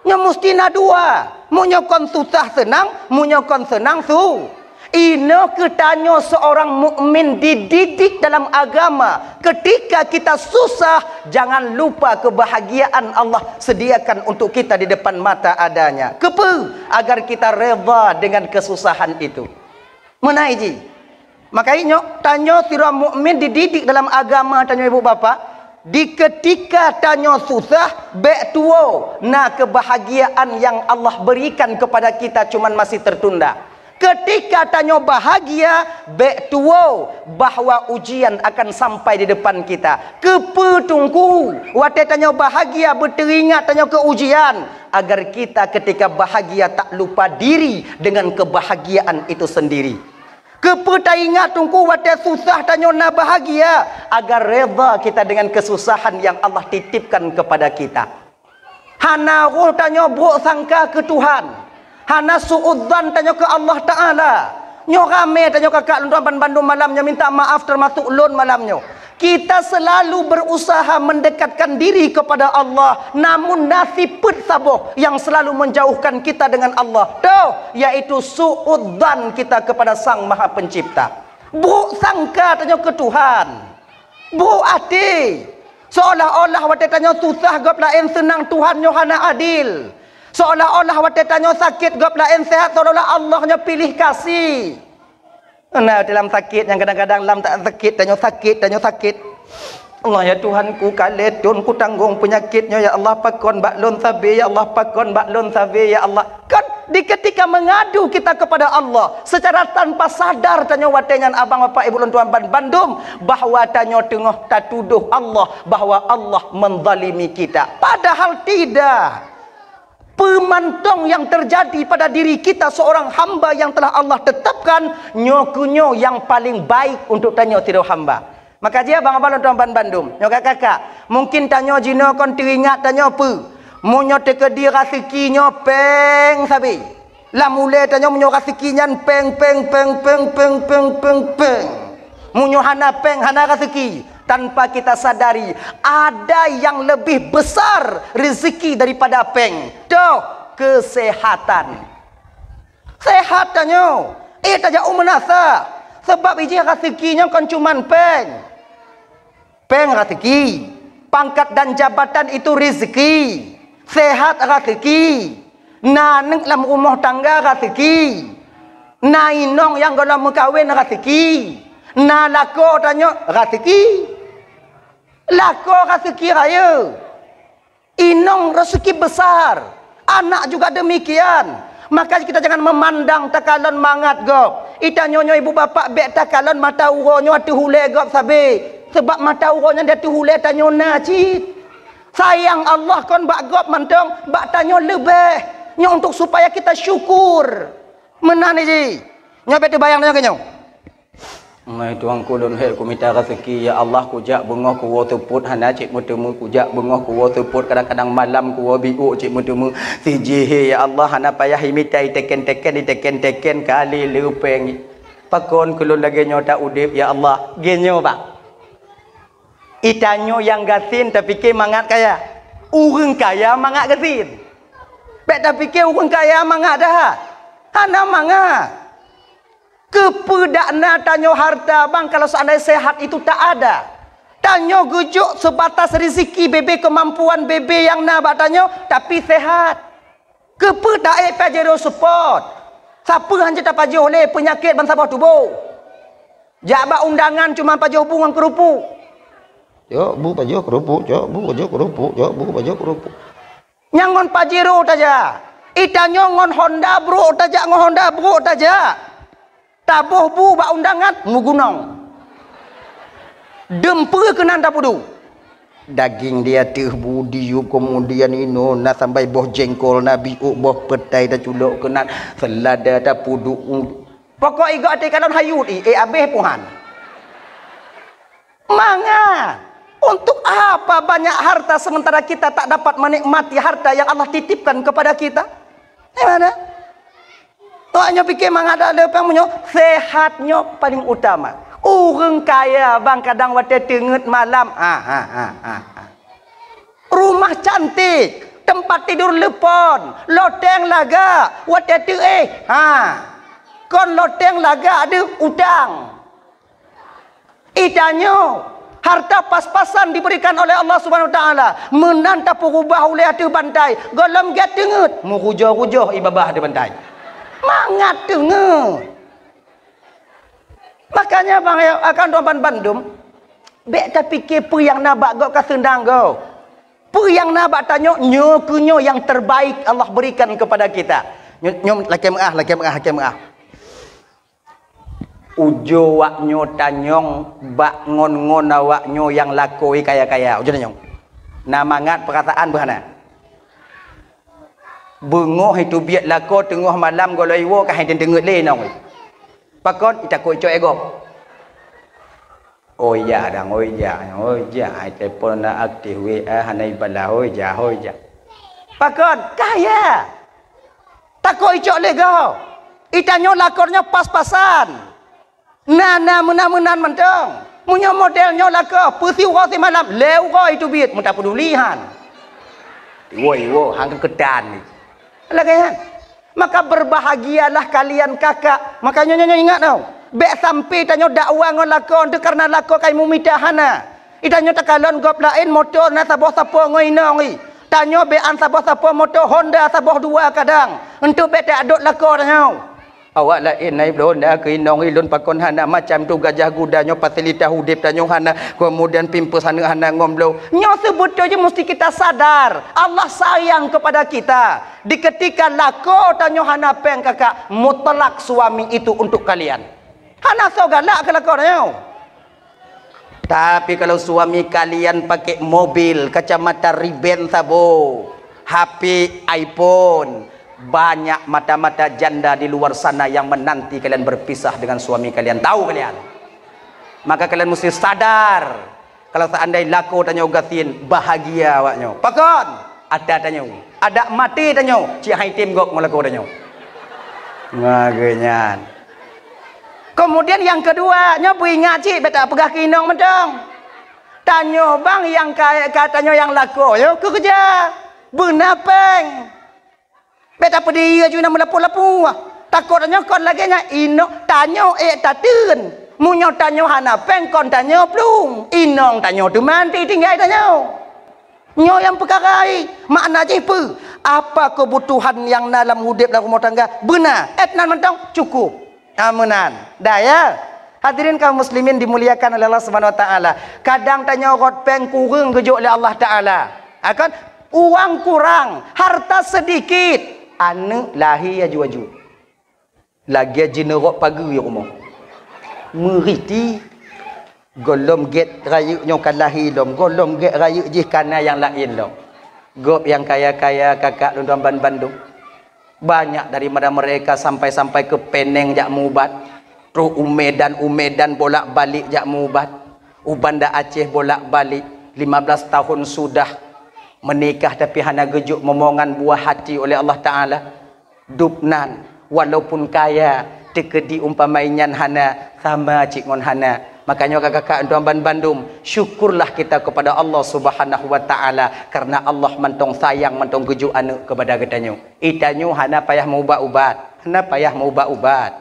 Nyoe musti na dua. Meunyoe kon susah seunang, meunyoe kon seunang su-, inoe keu tanyoe seorang mukmin dididik dalam agama. Ketika kita susah, jangan lupa kebahagiaan Allah sediakan untuk kita di depan mata adanya. Keupeu? Agar kita redha dengan kesusahan itu. Meunan jih. Maka inyoe, tanyoe sidroe mukmin dididik dalam agama tanyoe ibu bapak, di ketika tanyoe susah, bék tuwoe na kebahagiaan yang Allah berikan kepada kita cuman masih tertunda. Ketika tanyoe bahagia, bék tuwoe bahwa ujian akan sampai di depan kita. Keupeu Teungku, watée tanyoe bahagia beuteuingat tanyoe keu ujian, agar kita ketika bahagia tak lupa diri dengan kebahagiaan itu sendiri. Keupeu taingat Teungku watée susah tanyoe na bahagia, agar redha kita dengan kesusahan yang Allah titipkan kepada kita. Hana roh tanyoe brok sangka keu Tuhan, hana suudzan tanyoe keu Allah Taala. Nyoe ramé tanyoe kakak lôn tuan ban bandum malam nyoe minta maaf, termasuk lôn malam nyoe. Kita selalu berusaha mendekatkan diri kepada Allah, namun na sifeuet saboh yang selalu menjauhkan kita dengan Allah. Toh, yaitu suudzan kita kepada Sang Maha Pencipta. Brok sangka tanyoe keu Tuhan. Brok até. Seolah-olah watée tanyoe susah gob laén seunang, Tuhan nyoe hana adil. Seolah-olah watée tanyoe sakét gob laén sehat, seolah-olah Allah nyoe piléh kasih. Nah, dalam sakét nyang kadang-kadang lam tak sakét, tanyoe sakét, tanyoe sakét. Allah, ya Tuhanku, ka lhèe thôn kutanggong peunyakét nyoe, ya Allah, pakon bak lôn sabe, ya Allah, pakon bak lôn sabe, ya Allah. Kan, di ketika mengadu kita kepada Allah, secara tanpa sadar tanyoe watèe nyan, abang, bapak, ibu, lôn tuan ban-, bandum, bahwa tanyoe teungoh tatudoh Allah, bahwa Allah menzalimi kita. Padahal tidak. Peumantong yang terjadi pada diri kita seorang hamba yang telah Allah tetapkan, nyoe keuh nyoe nyang paleng baik untuk tanyoe sidroe hamba. Maka jih, abang-abang lôn tuan ban bandum, nyoe kakak-kakak, mungkin tanyoe jinoe kon teuingat tanyoe peue? Meunyoe teukeudi raseuki nyoe pèng sabe. Lam ulèe tanyoe meunyoe raseuki nyan pèng, pèng, pèng. Meunyoe hana pèng, hana raseuki, tanpa kita sadari, ada yang lebih besar rezeki daripada pèng. Toh, kesehatan. Sehat tanyoe. Eh, tajak u meunasah. Sabab ijih raseuki nyoe kon cuman pèng. Pèng raseuki. Pangkat dan jabatan itu rezeki. Sehat raseuki. Na aneuk lam rumoh tangga raseuki. Na inong nyang gohlom meukawen raseuki. Na lakoe tanyoe raseuki. Lakoe raseuki rayeuk. Inong raseuki besar, anak juga demikian. Maka kita jangan memandang takalon mangat gob. Itanyoe nyoe ibu bapak bèk takalon mata uroe nyoe ateueh ulèe gob sabe. Sabab mata uroe nyan di ateueh ulèe tanyoe na cit. Sayang Allah kon bak gob mantong, bak tanyoe leubeh. Nyoe untuk supaya kita syukur. Meunan jih. Nyoe bèk teubayang tanyoe keu nyoe. Mai Tuhanku, lôn hèk kumita raseuki, ya Allah, kujak beungoh kuwoe seupôt hana cit meuteumé, kujak beungoh kuwoe seupôt kadang-kadang malam kuwoe biôk cit meuteumé. Sijih, ya Allah, hana payah imita iteken-teken, iteken-teken kali leupeng. Pakon keu lôn lagèe nyoe ta udép, ya Allah? Geuh nyoe, bah. Itanyoe nyang gasien tapike mangat kaya. Ureueng kaya mangat gasien. Bèk tapike ureueng kaya mangat that. Hana mangat. Keupeue dak na tanyoe harta, bang, kalau seandai sehat itu tak ada? Tanyoe geujok sebatas rezeki bebe, kemampuan bebe nyang na bak tanyoe, tapi sehat. Keupeue taék Pajero Sport? Sapeue hanjeuet tapajoh lé, peunyakét ban saboh tuboh. Jak bak undangan cuma pajoh bu ngon keurupuk. Cok bu pajoh keurupuk, cok bu pajoh keurupuk, cok bu pajoh keurupuk. Nyang ngon Pajero tajak. Itanyoe ngon Honda brôk tajak, ngon Honda brôk tajak. Taboh bu bak undangan, meugunong. Deumpeu keunan tapeuduek. Daging di ateueh bu diyueb, kemudian inoe na sambai boh jengkol, na biôk, boh peutai taculok keunan, seulada tapeuduek. Pokok igoe até kalon hayut i, eh, abéh puhan. Mangat. Untuk apa banyak harta sementara kita tak dapat menikmati harta yang Allah titipkan kepada kita? Di mana? Awak nyoe pike mangat dak le pang meunyoe sehat nyoe paling utama. Ureueng kaya bang kadang watèe teungeut malam, ha, ha, ha, ha, ha. Rumah cantik, tempat tidur lepon, loteng lagak, watèe teuéh, ha. Kon loteng lagak deuh utang. Itanyoe, harta pas-pasan diberikan oleh Allah Subhanahu Wa Taala. Meunan tapeureubah ulèe ateueh bantai, gohlom gèt teungeut, meurujoh-rujoh i babah ateueh bantai. Mangat teungeut. Makanya bang, ya, akan doa ban bandum, bèk tapike peue nyang na bak gob ka seunang gob. Peue nyang na bak tanyoe, nyoe keuh nyoe yang terbaik Allah berikan kepada kita. Nyoe, nyoe lakèe meuah, lakèe meuah, lakèe meuah. Ujoe awak nyoe tanyong bak ngon-ngon awak nyoe nyang lakoe kaya-kaya. Ujoe tanyong. Na mangat peurasaan beuh hana? Beungoh iteubiet lakoe teungoh malam gohlom iwoe ka hai teungeut lé inong. Pakon? Itakot icok éh gob. Oh ya dang, oh ya, oh ya, hai telepon na aktif, W A hana ibalah, oh ya, oh ya. Pakon? Kaya. Takot icok lé gob. Itanyoe lakoe nyoe pas-pasan. Na, na meunan-meunan mantong. Meunyoe model nyoe lakoe, peusiuroe simalam, lhèe uroe iteubiet, meutapeuduli han. Iwoe, iwoe, han keuketan. Lagèe nyan. Maka berbahagialah kalian kakak. Maka nyoe, nyoe, nyoe ingat tau. Bèk sampai tanyoe dakwa ngon lakoe teuh kareuna lakoe kai meumita, hana. Itanyoe takalon gob laén moto na saboh sapo ngon inong i. Tanyoe bèk an saboh sapo moto Honda saboh dua kadang. Enteuk bèk teuadot lakoe tanyoe. Awak laén na, ilôn na keu inong ilôn pakon hana, macam tu gajah guda nyoe, fasilitas udép tanyoe hana, kemudian pampers hana, hana ngon bloe. Nyoe seubeutôi jih musti kita sadar, Allah sayang kepada kita. Di ketika lakoe tanyoe hana péng, kakak, mutlak suami itu untuk kalian. Hana soe galak keu lakoe tanyoe. Tapi kalau suami kalian pakai mobil, kacamata Ray-Ban sabo, H P iPhone, banyak mata-mata janda di luar sana yang menanti kalian berpisah dengan suami kalian. Tahu kalian? Maka kalian mesti sadar, kalau seandai lakoe tanyoe gasien, bahagia awaknyoe. Pakon? Ata tanyoe. Adak maté tanyoe, cit hai tem gob ngon lakoe tanyoe. Ngageunyan. Kemudian yang kedua, nyoe beuingat cit, beta peugah keu inong mantong. Tanyoe bang nyang ka, ka tanyoe nyang lakoe nyoe keu keureuja. Beuna péng. Beta peudiri aju na meulapu-lapu. Takot tanyoe kon lagée nyan, inong tanyoe ék tateun. Meunyoe tanyoe hana péng kon tanyoe plueng, inong tanyoe teuma tinggai tanyoe. Nyoe nyang peukara hai, makna jih peue? Apa keubutuhan nyang na lam udeb lam rumoh tangga beuna, ék nan mantong cukup. Ah, meunan. Dah ya. Hadirin kaum muslimin dimuliakan oleh Allah Subhanahu wa taala. Kadang tanyoe rot péng kureueng geujok lé Allah Taala. Akan uang kurang, harta sedikit, aneuk lahé aju-aju. Lagée jineurok pageue rumoh. Meuriti. Gohlom gét rayeuk nyoe ka lahé lom, gohlom gét rayeuk jih ka na nyang laén lom. Gob nyang kaya-kaya kakak lôn tuan ban bandum. Banyak daripada mereka sampai-sampai ke Penang jak meuubat, trok u Medan, u Medan bolak-balik jak meuubat. U Banda Aceh bolak-balik, lima belas tahun sudah menikah tapi hana geujok momongan buah hati oleh Allah Taala. Dub nan, walaupun kaya, teukeudi umpama nyan hana, sama cit ngon hana. Makanya kakak-kakak tuan ban bandum, syukurlah kita kepada Allah Subhanahu wa Taala karena Allah mantong sayang, mantong geujok aneuk kepada geutanyoe. Itanyoe hana payah meuubat-ubat, hana payah meuubat-ubat.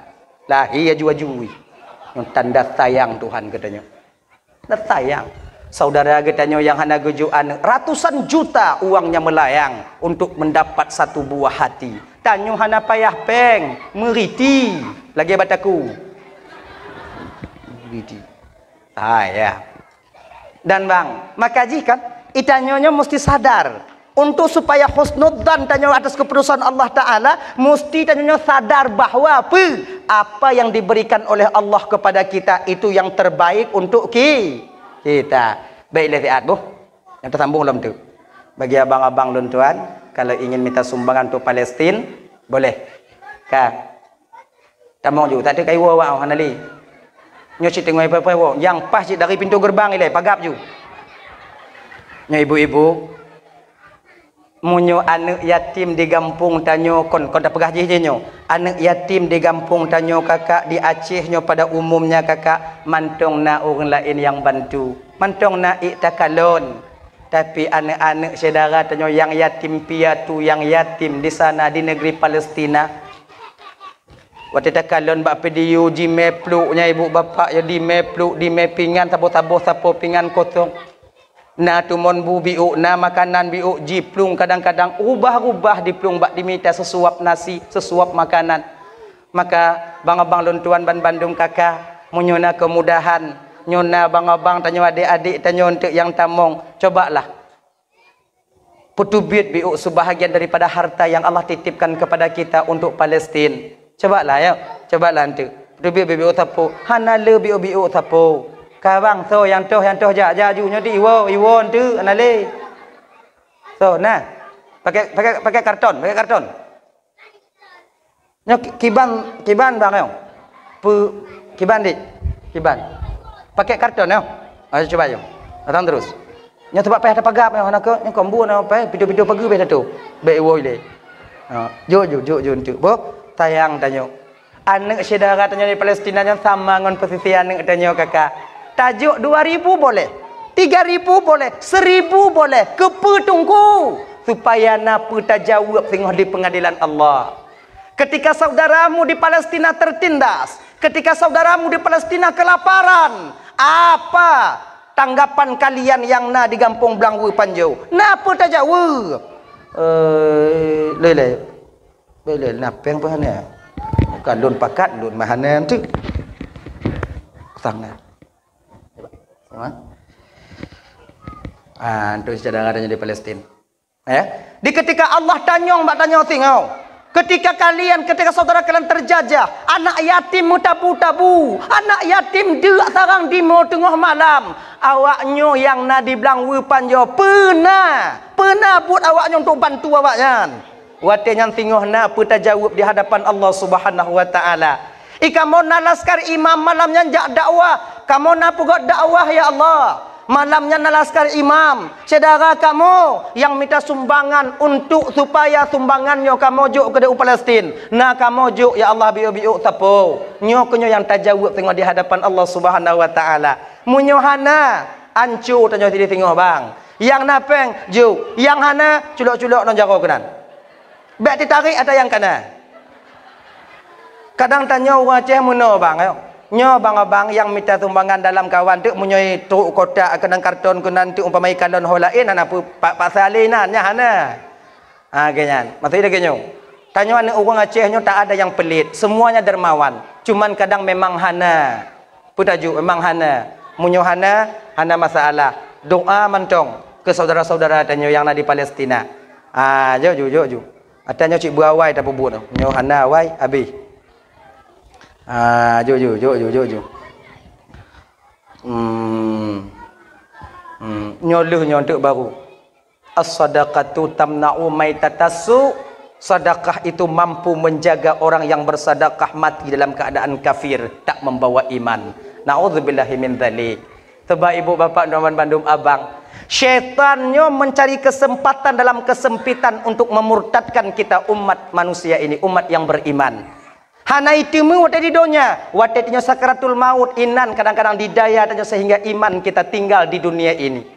Lahé aju-aju. Nyoe tanda sayang Tuhan geutanyoe. Nah, sayang. Saudara geutanyoe nyang hana geujok aneuk, ratusan juta uangnya melayang untuk mendapat satu buah hati. Tanyoe hana payah péng, meuriti. Lagée bataku. Meuriti. Sayang. Dan bang, maka jih kan, itanyoe nyoe mesti sadar. Untuk supaya husnudzan tanyoe atas keputusan Allah Taala, musti tanyoe nyoe sadar bahwa peue? Apa yang diberikan oleh Allah kepada kita itu yang terbaik untuk ki-, kita. Baik, lé siat boh. Nyang tersambung lom tu. Bagi abang-abang lôn tuan, kalau ingin minta sumbangan untuk Palestin, boleh. Ka. Tamong ju, tak ada kayu awak, hana lé. Nyoe cit teungoh ipai-pai woe, nyang paih cit dari pintoe geureubang ilée, pagab ju. Nyoe ibu-ibu, meunyoe aneuk yatim di gampông tanyoe kon, kon tapeugah jih jih nyoe. Aneuk yatim di gampông tanyoe kakak, di Aceh nyoe pada umumnya kakak, mantong na ureuëng laén nyang bantu. Mantong na ék takalon. Tapi aneuk-aneuk syedara tanyoe nyang yatim piatu, nyang yatim di sana di negeri Palestina. Watée takalon bak video jimé pluek nyan ibu bapak ya, dimé pluek, dimé pingan, saboh-saboh sapo pingan kosong. Na tumon bu biuk, na makanan biuk, jiplueng kadang-kadang rubah-rubah diplueng bak dimita seusuap nasi, seusuap makanan. Maka bang-abang lôn tuan ban bandum kaka, meunyoe na keumudahan, nyoe na bang-abang tanyoe adék-adék tanyoe eunteuk nyang tamong, cobalah. Peuteubiet biuk sebahagian daripada harta yang Allah titipkan kepada kita untuk Palestin. Cobalah ya, cobalah eunteuk. Peuteubiet biuk sapo, hana le biuk-biuk sapo. Ka bang, soe nyang toh, nyang toh jak, jak ju nyoe di iwoe, iwoe eunteuk hana le. Soe na? Pakai, pakai, pakai karton, pakai karton. Nyoe ki-, kiban, kiban bang nyoe. Pu-, kiban dik. Kiban. Pakai karton nyoe. Ayo cuba nyoe. Datang terus. Nyoe sebab payah tapagab nyoe, hana keu, nyoe keu embun nyoe payah, pintoe-pintoe pageue payah tatup. Bèk iwoe ilèe. Ha, jok, jok, jok, jok eunteuk. Boh, sayang tanyoe. Aneuk syedara tanyoe di Palestina nyoe sama ngon posisi aneuk tanyoe kaka. Tajok dua ribu boleh, tiga ribu boleh, seribu boleh. Keupeue Teungku? Supaya na peue tajaweueb singoh di peungadilan Allah. Ketika saudaramu di Palestina tertindas, ketika saudaramu di Palestina kelaparan, apa tanggapan kalian yang na di gampông Blang Wue Panjoe? Na peue tajaweueb? Eh, lé, lé. Lé, lé, na péng peue hana? Ka lôn pakat, lôn meuhana tu. Sang na. Cuba. Sama. Ah, untuk syedara tanyoe di Palestin. Ya. Di ketika Allah tanyong bak tanyoe singoh. Ketika kalian, ketika saudara kalian terjajah, anak yatim meutabu-tabu, anak yatim deuk sarang di mo teungoh malam, awaknyoe nyang na di blang weueh panjoe peuna, peuna buet awaknyoe untuk bantu awaknyan. Watée nyan singoh na peue tajaweueb di hadapan Allah Subhanahu wa Taala. I kamoe na laskar imam malam nyan jak dakwah. Kamoe na peugét dakwah, ya Allah. Malam nyan na laskar imam. Syedara kamoe nyang mita sumbangan untuk supaya sumbangan nyoe kamoe jok keudeh u Palestin. Na kamoe jok, ya Allah, biôk-biôk sapo. Nyoe keuh nyoe nyang tajaweueb teungoh di hadapan Allah Subhanahu wa Taala. Meunyoe hana, anco tanyoe sideh singoh bang. Nyang na péng, jok. Nyang hana, culok-culok ngon jaroe keunan. Bék teutarek ata nyang kana. Kadang tanyoe ureuëng Aceh meunoe bang, yo. Nyoe bang-abang nyang mita sumbangan dalam kawan teuk meunyoe trok kotak keunan karton keunan teuk umpama ikalon ho laén hana pu-, pa-, pasali nan, nyan hana. Ha, geuh nyan. Maksud lagée nyoe. Tanyoe aneuëk ureuëng Aceh nyoe tak ada yang pelit, semuanya dermawan. Cuman kadang memang hana. Peue tajok memang hana. Meunyoe hana, hana masalah. Doa mantong keu saudara-saudara tanyoe nyang na di Palestina. Ah, jok ju, jok ju. Ata nyoe cit beuawai tapeubuet nyoe. Nyoe hana awai, habéh. Ah, jok ju, jok ju, jok ju. Hmm. Hmm. Nyoe lheueh nyoe teuk baru. As-sadaqatu tamna'u maitatassu. Sedekah itu mampu menjaga orang yang bersedekah mati dalam keadaan kafir, tak membawa iman. Na'udzubillahi min dzalik. Sebab ibu bapak dan bandum abang, syaitan nyoe mencari kesempatan dalam kesempitan untuk memurtadkan kita umat manusia ini, umat yang beriman. Hana iteumé watée di donya, watée tanyoe sakaratul maut, inan kadang-kadang didaya tanyoe sehingga iman kita tinggal di dunia ini.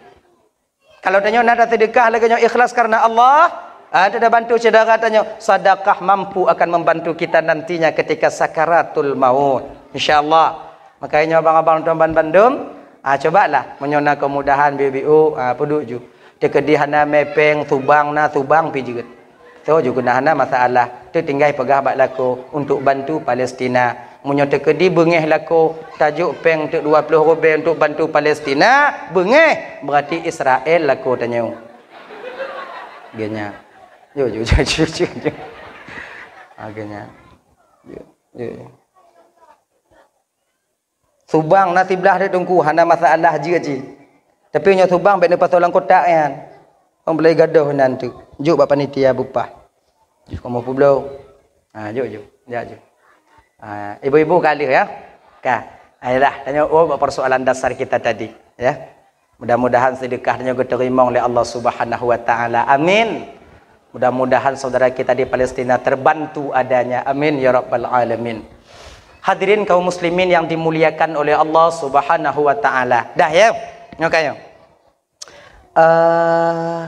Kalau tanyoe na tasedekah lagée nyoe ikhlas karena Allah, ah, tabantu syedara tanyoe, sedekah mampu akan membantu kita nantinya ketika sakaratul maut. Insya Allah. Makanya abang-abang tuan bandum, ah, cobalah meunyoe na kemudahan biu-biu, ah, peuduek ju. Teukeudi hana mé péng, subang na, subang pih jeuet. Soe ju keunan hana masalah, teutinggai peugah bak lakoe untuk bantu Palestina. Meunyoe teukeudi beungéh lakoe, tajok péng teuk dua ploh rubée untuk bantu Palestina, beungéh, berarti Israel lakoe tanyoe. Geuh nyan. Yo, yo, yo, yo, yo, yo. Ha, geuh nyan. Yo, yo, yo. Subang na siblah dek teungku, hana masalah jeuet jih. Tapi nyoe subang bék neupasoe lam kotak nyan. Ong beulai gadoh nan tu. Jok bak panitia bupah. Jih kamoe peubloe. Ha, jok, jok. Jak, jok. Ha, ibu-ibu ka lheueh, ya? Ka. Ayolah, tanyoe, oh, bak persoalan dasar kita tadi, ya. Mudah-mudahan sedekah tanyoe geuteurimong lé Allah Subhanahu wa Taala. Amin. Mudah-mudahan saudara kita di Palestina terbantu adanya. Amin ya rabbal alamin. Hadirin kaum muslimin yang dimuliakan oleh Allah Subhanahu wa Taala. Dah, ya? Nyoe ka nyoe. Eh,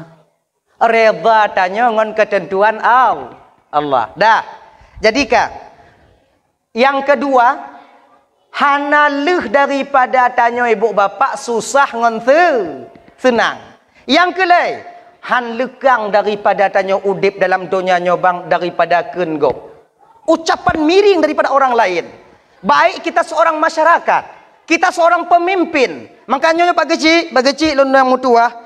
reda tanyoe ngon ketentuan Al-, Allah. Dah. Jadi ka, nyang keudua, hana lheueh daripada tanyoe ibu bapak susah ngon se-, seunang. Nyang keulhèe, han leukang daripada tanyoe udeb dalam donya nyoe bang daripada kheun gob. Ucapan miring daripada orang lain. Baik kita seorang masyarakat, kita seorang pemimpin. Makanya nyoe Pak Geuchik, Pak Geuchik lôn nyang meutuah.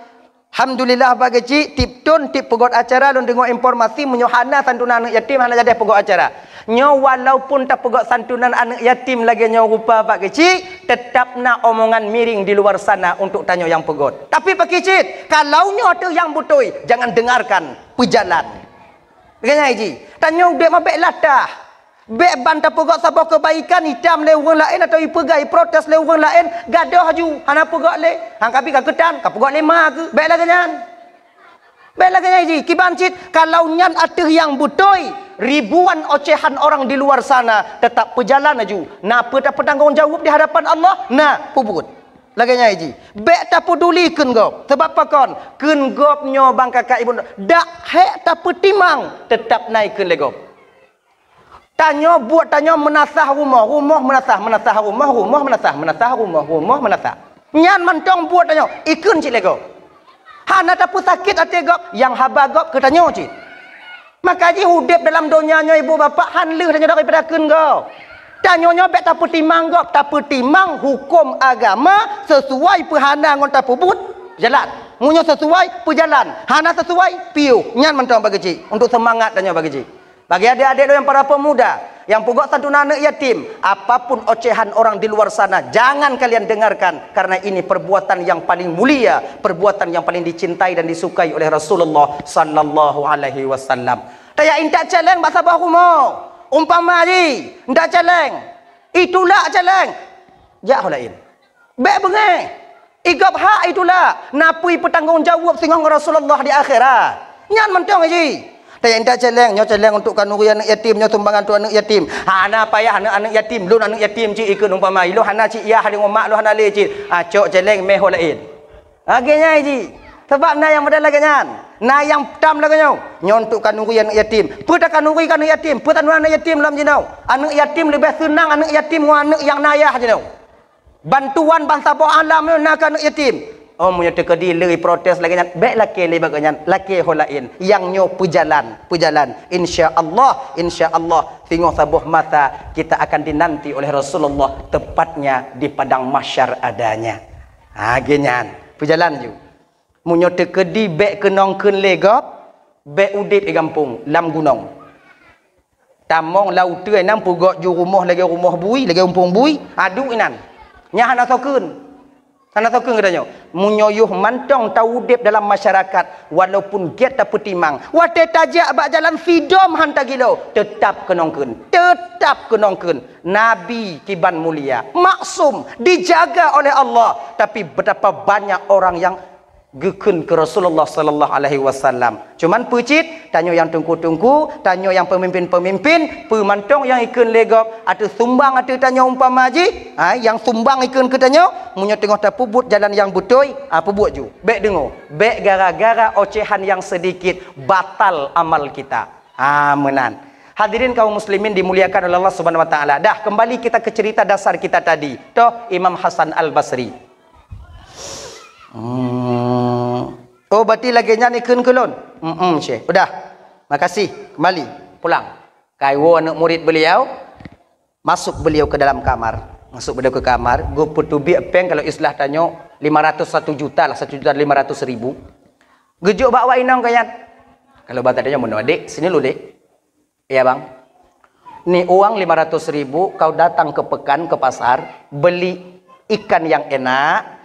Alhamdulillah, Pak Geuchik, tiep thon, tiep peugöt acara lôn deungoe informasi meunyoe hana santunan aneuk yatim, hana jadeh peugöt acara. Nyoe walaupun tapeugöt santunan aneuk yatim lagèe nyoe rupa, Pak Geuchik, teutap na omongan miring di luar sana untuk tanyoe nyang peugöt. Tapi Pak Geuchik, kalau nyoe teuh nyang beutôi, jangan dengarkan, peujalan. Lagèe nyan jih, tanyoe udép mabèk latah. Bèk ban tapeugöt saboh keubaikan itam lé ureueng laén atawa ipeugah iprotes lé ureueng laén, gadôh aju, hana peugöt lé. Han kabi ka keutan, ka peugöt lé ma keuh. Bèk lagèe nyan. Bèk lagèe nyan jih, kiban cit, kalau nyan ateueh nyang beutôi, ribuan ocehan orang di luar sana tetap peujalan aju. Na peue tapeutanggong jaweueb di hadapan Allah? Na, peubuet. Lagèe nyan jih. Bèk tapeduli kheun gob. Sebab pakon? Kheun gob nyoe bang kakak ibu, dak hék tapeutimang, tetap na ikheun lé gob. Tanyoe buet tanyoe meunasah rumoh, rumoh meunasah, meunasah rumoh, rumoh meunasah, meunasah rumoh, rumoh meunasah. Nyan mantong buet tanyoe, ikheun cit lé gob. Hana tapeusakét até gob, nyang haba gob keu tanyoe cit. Maka jih udeb dalam donya nyoe ibu bapak han lheueh tanyoe daripada kheun gob. Tanyoe nyoe bèk tapeutimang gob, tapeutimang huköm agama sesuai peuhana ngon tapeubuet jalan. Meunyoe sesuai, peujalan. Hana sesuai, piôh. Nyan mantong bagi cit. Untuk semangat tanyoe bagi cit. Bagi adik-adik lôn nyang para pemuda, nyang peugöt santunan aneuk yatim, apapun ocehan orang di luar sana, jangan kalian dengarkan, karena ini perbuatan yang paling mulia, perbuatan yang paling dicintai dan disukai oleh Rasulullah sallallahu alaihi wasallam. Tajak intat céléng bak saboh rumoh, umpama jih, intat céléng, itulak céléng, jak ho laén. Bèk beungéh. Igob hak itulak. Na peue ipeutanggong jaweueb singoh ngon Rasulullah di akhirat. Nyan mantong jih. Tajak intat céléng, nyoe céléng untuk kanuri aneuk yatim, nyoe sumbangan untuk aneuk yatim. Hana payah aneuk-aneuk yatim, lôn aneuk yatim cit ikheun umpama. Ilôn hana cit yah deungon mak lôn hana lé cit. Ah, cok céléng méh ho laén. Lagèe nyan jih. Sabab na nyang model lagèe nyan. Na nyang tam lagèe nyoe. Nyoe untuk kanuri aneuk yatim. Peue takanuri keu aneuk yatim? Peue tanuan aneuk yatim lom jinoe? Aneuk yatim leubeh seunang aneuk yatim ngon aneuk nyang na yah jinoe. Bantuan bansaboh alam nyoe na keu aneuk yatim. Oh, meunyoe teukeudi lé protes lagèe nyan, bèk lakèe lé bak nyan, lakèe ho laén. Nyang nyoe peujalan, peujalan. Insya Allah, insya Allah, singoh saboh masa kita akan dinanti oleh Rasulullah, tepatnya di padang mahsyar adanya. Ha, lagèe nyan. Peujalan ju. Meunyoe teukeudi bèk keunong kheun lé gob, bèk udeb di gampông, lam gunong. Tamong lam uteue inan peugöt ju rumoh lagèe rumoh bui, lagèe umpung bui, adu inan. Nyan hana soe kheun. Hana soe kheun geutanyoe. Meunyoe yoh mantong taudeb dalam masyarakat, walaupun gèt tapeutimang, watèe tajak bak jalan sidom han tagilo, teutap keunong kheun. Teutap keunong kheun. Nabi kiban mulia, maksum, dijaga oleh Allah. Tapi betapa banyak orang yang geukheun keu Rasulullah sallallahu alaihi wasallam. Cuman peue cit, tanyoe nyang teungku-teungku, tanyoe nyang peumimpin-peumimpin, peue mantong nyang ikheun lé gob, ateueh sumbang ateueh tanyoe umpama jih, ha, nyang sumbang ikheun keu tanyoe, meunyoe teungoh tapeubuet jalan nyang beutôi, ha, peubuet ju. Bèk deungoe, bèk gara-gara ocehan nyang sedikit batal amal kita. Ha, meunan. Hadirin kaum muslimin dimuliakan oleh Allah Subhanahu wa taala. Dah, kembali kita ke cerita dasar kita tadi. Toh Imam Hasan Al-Basri. Hmm. Oh, berarti lagèe nyan ikheun keu lôn? Hmm, Syekh. Udah. Makasih. Kembali. Pulang. Kaiwoe aneuk murid beliau, masuk beliau ke dalam kamar. Masuk beliau ke kamar, geupeuteubiet péng, kalau istilah tanyoe, lima ratus, satu juta lah, satu juta lima ratus ribu. Geujok bak awak inong keu nyan. Kalau bahasa tanyoe meunoe, "Dek, sini lu, Dek." "Iya, Bang." "Ni uang lima ratus ribu, kau datang ke pekan, ke pasar, beli ikan yang enak,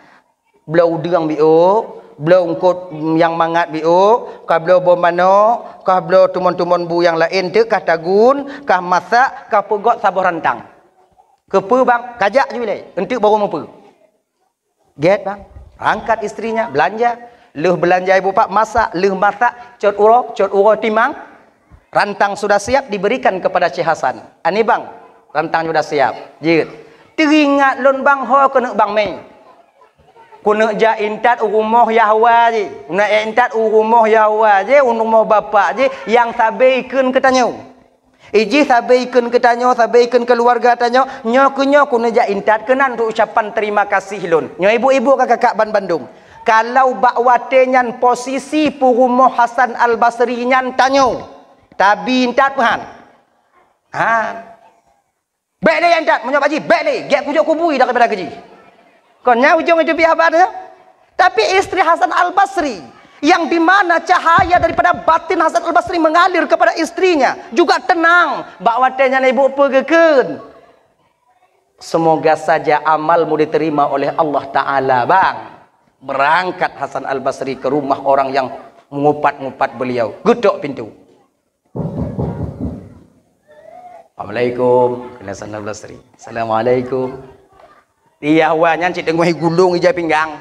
bloe udeueng biôk, bloe eungkôt nyang mangat biôk, ka bloe bom manok, ka bloe teumon-teumon bu nyang laén teuk, ka tagun, ka masak, ka peugöt saboh rantang." "Keupeue, Bang?" "Kajak ju ilèe, eunteuk baru meupeue." Gèt, Bang. Angkat istrinya, belanja. Lheueh belanja ibu pak, masak. Lheueh masak, cot uroe, cot uroe timang. Rantang sudah siap, diberikan kepada Syekh Hasan. "Ani, Bang, rantang sudah siap." Jeuet. "Teuingat lôn, Bang, ho keuneuk Bang mè. Keuneuk jak intat u rumoh Yahwa jih. Keuneuk jak intat u rumoh Yahwa jih, u rumoh bapak jih, nyang sabe ikheun keu tanyoe." Ijih sabe ikheun keu tanyoe, sabe ikheun keuluwarga tanyoe, nyoe keu nyoe keuneuk jak intat keunan untuk ucapan terima kasih lôn. Nyoe ibu-ibu ka kakak ban bandum. Kalau bak watèe nyan posisi peurumoh Hasan Al-Basri nyan tanyoe, tabi intat peuhan? Han. "Bèk lé intat, meunyoe bak jih, bèk lé, gèt kujok kubui daripada keu jih." Kon nyan ujong itu pih haba nyoe. Tapi istri Hasan Al-Basri, yang di mana cahaya daripada batin Hasan Al-Basri mengalir kepada istrinya, juga tenang. Bak watèe nyan ibu peue geukheun? "Semoga saja amalmu diterima oleh Allah Ta'ala, Bang." Berangkat Hasan Al-Basri ke rumah orang yang mengupat-ngupat beliau. Geutok pintu. "Assalamualaikum." Kena sandal belasri. "Assalamualaikum." Di Yahwa nyan cit teungoh gulong ija pinggang.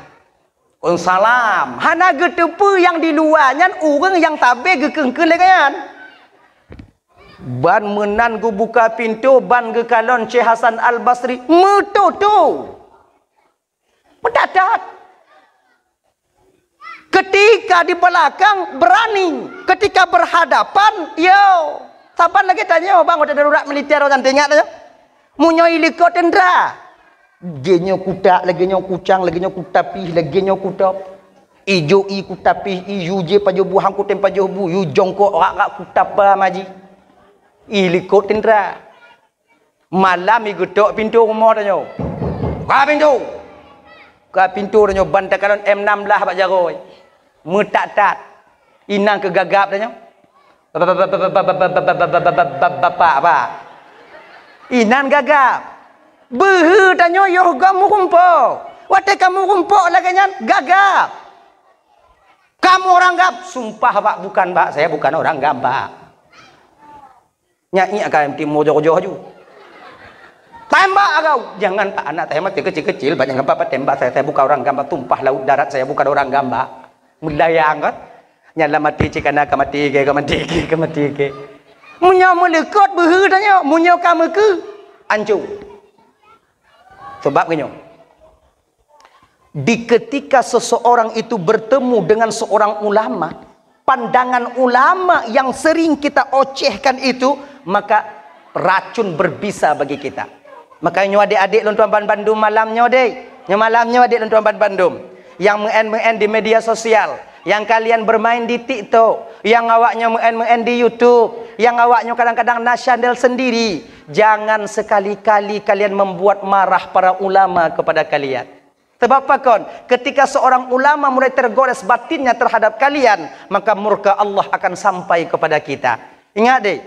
"Waalaikumsalam." Hana geuteupeue nyang di luwa nyan ureueng nyang sabe geukheun-kheun lagèe nyan. Ban meunan geubuka pintoe, ban geukalon Syekh Hasan Al-Basri meututoe. Meudat-dat. Ketika di belakang berani, ketika berhadapan, yo. Saban lagèe tanyoe, Bang, watèe darurat militer, watèe teuingat nyoe. Meunyoe ilikot tendera, lagèe nyoe kutak, lagèe nyoe kucang, lagèe nyoe kutapih, lagèe nyoe kutop. Ijo i kutapih i, yu jé pajoh bu, hang kutem pajoh bu, yu jongkok rak-rak kutapa maji. I likot tendera. Malam i geutok pintoe rumoh tanyoe. Ka pintoe. Ka pintoe tanyoe ban takalon M enam belas bak jaroe. Meutat-tat. Inan keu gagap tanyoe. Bapak, ba. Inan gagap. Beuhe tanyoe yoh gob meurumpok. Watée ka meurumpok lagée nyan, gagap. Kamu orang gab, sumpah, Pak, bukan, Pak, saya bukan orang gab, Pak. Nyak, nyak, ka timu joh-joh ju. Tembak agau. Jangan, Pak, anak saya masih kecil-kecil, Pak, jangan, Pak, tembak saya. Saya bukan orang gab, Pak. Tumpah laut darat, saya bukan orang gab, Pak. Meudayang kan? Nyan lam até cit kana ka maté ke, ka maté ke, ka maté ke. Meunyoe meuleukot beuhe tanyoe, meunyoe ka meukeue, ancô. Sebab geunyoe, di ketika seseorang itu bertemu dengan seorang ulama, pandangan ulama yang sering kita ocehkan itu, maka racun berbisa bagi kita. Makanya nyoe adik-adik lôn tuan ban bandum malam nyoe deh. Nyoe malam nyoe adik lôn tuan ban bandum. Yang meu'en-meu'en di media sosial, yang kalian bermain di TikTok, yang awaknyoe meu'en-meu'en di YouTube, yang awaknyoe kadang-kadang na channel sendiri, jangan sekali-kali kalian membuat marah para ulama kepada kalian. Sebab pakon, ketika seorang ulama mulai tergores batinnya terhadap kalian, maka murka Allah akan sampai kepada kita. Ingat deh,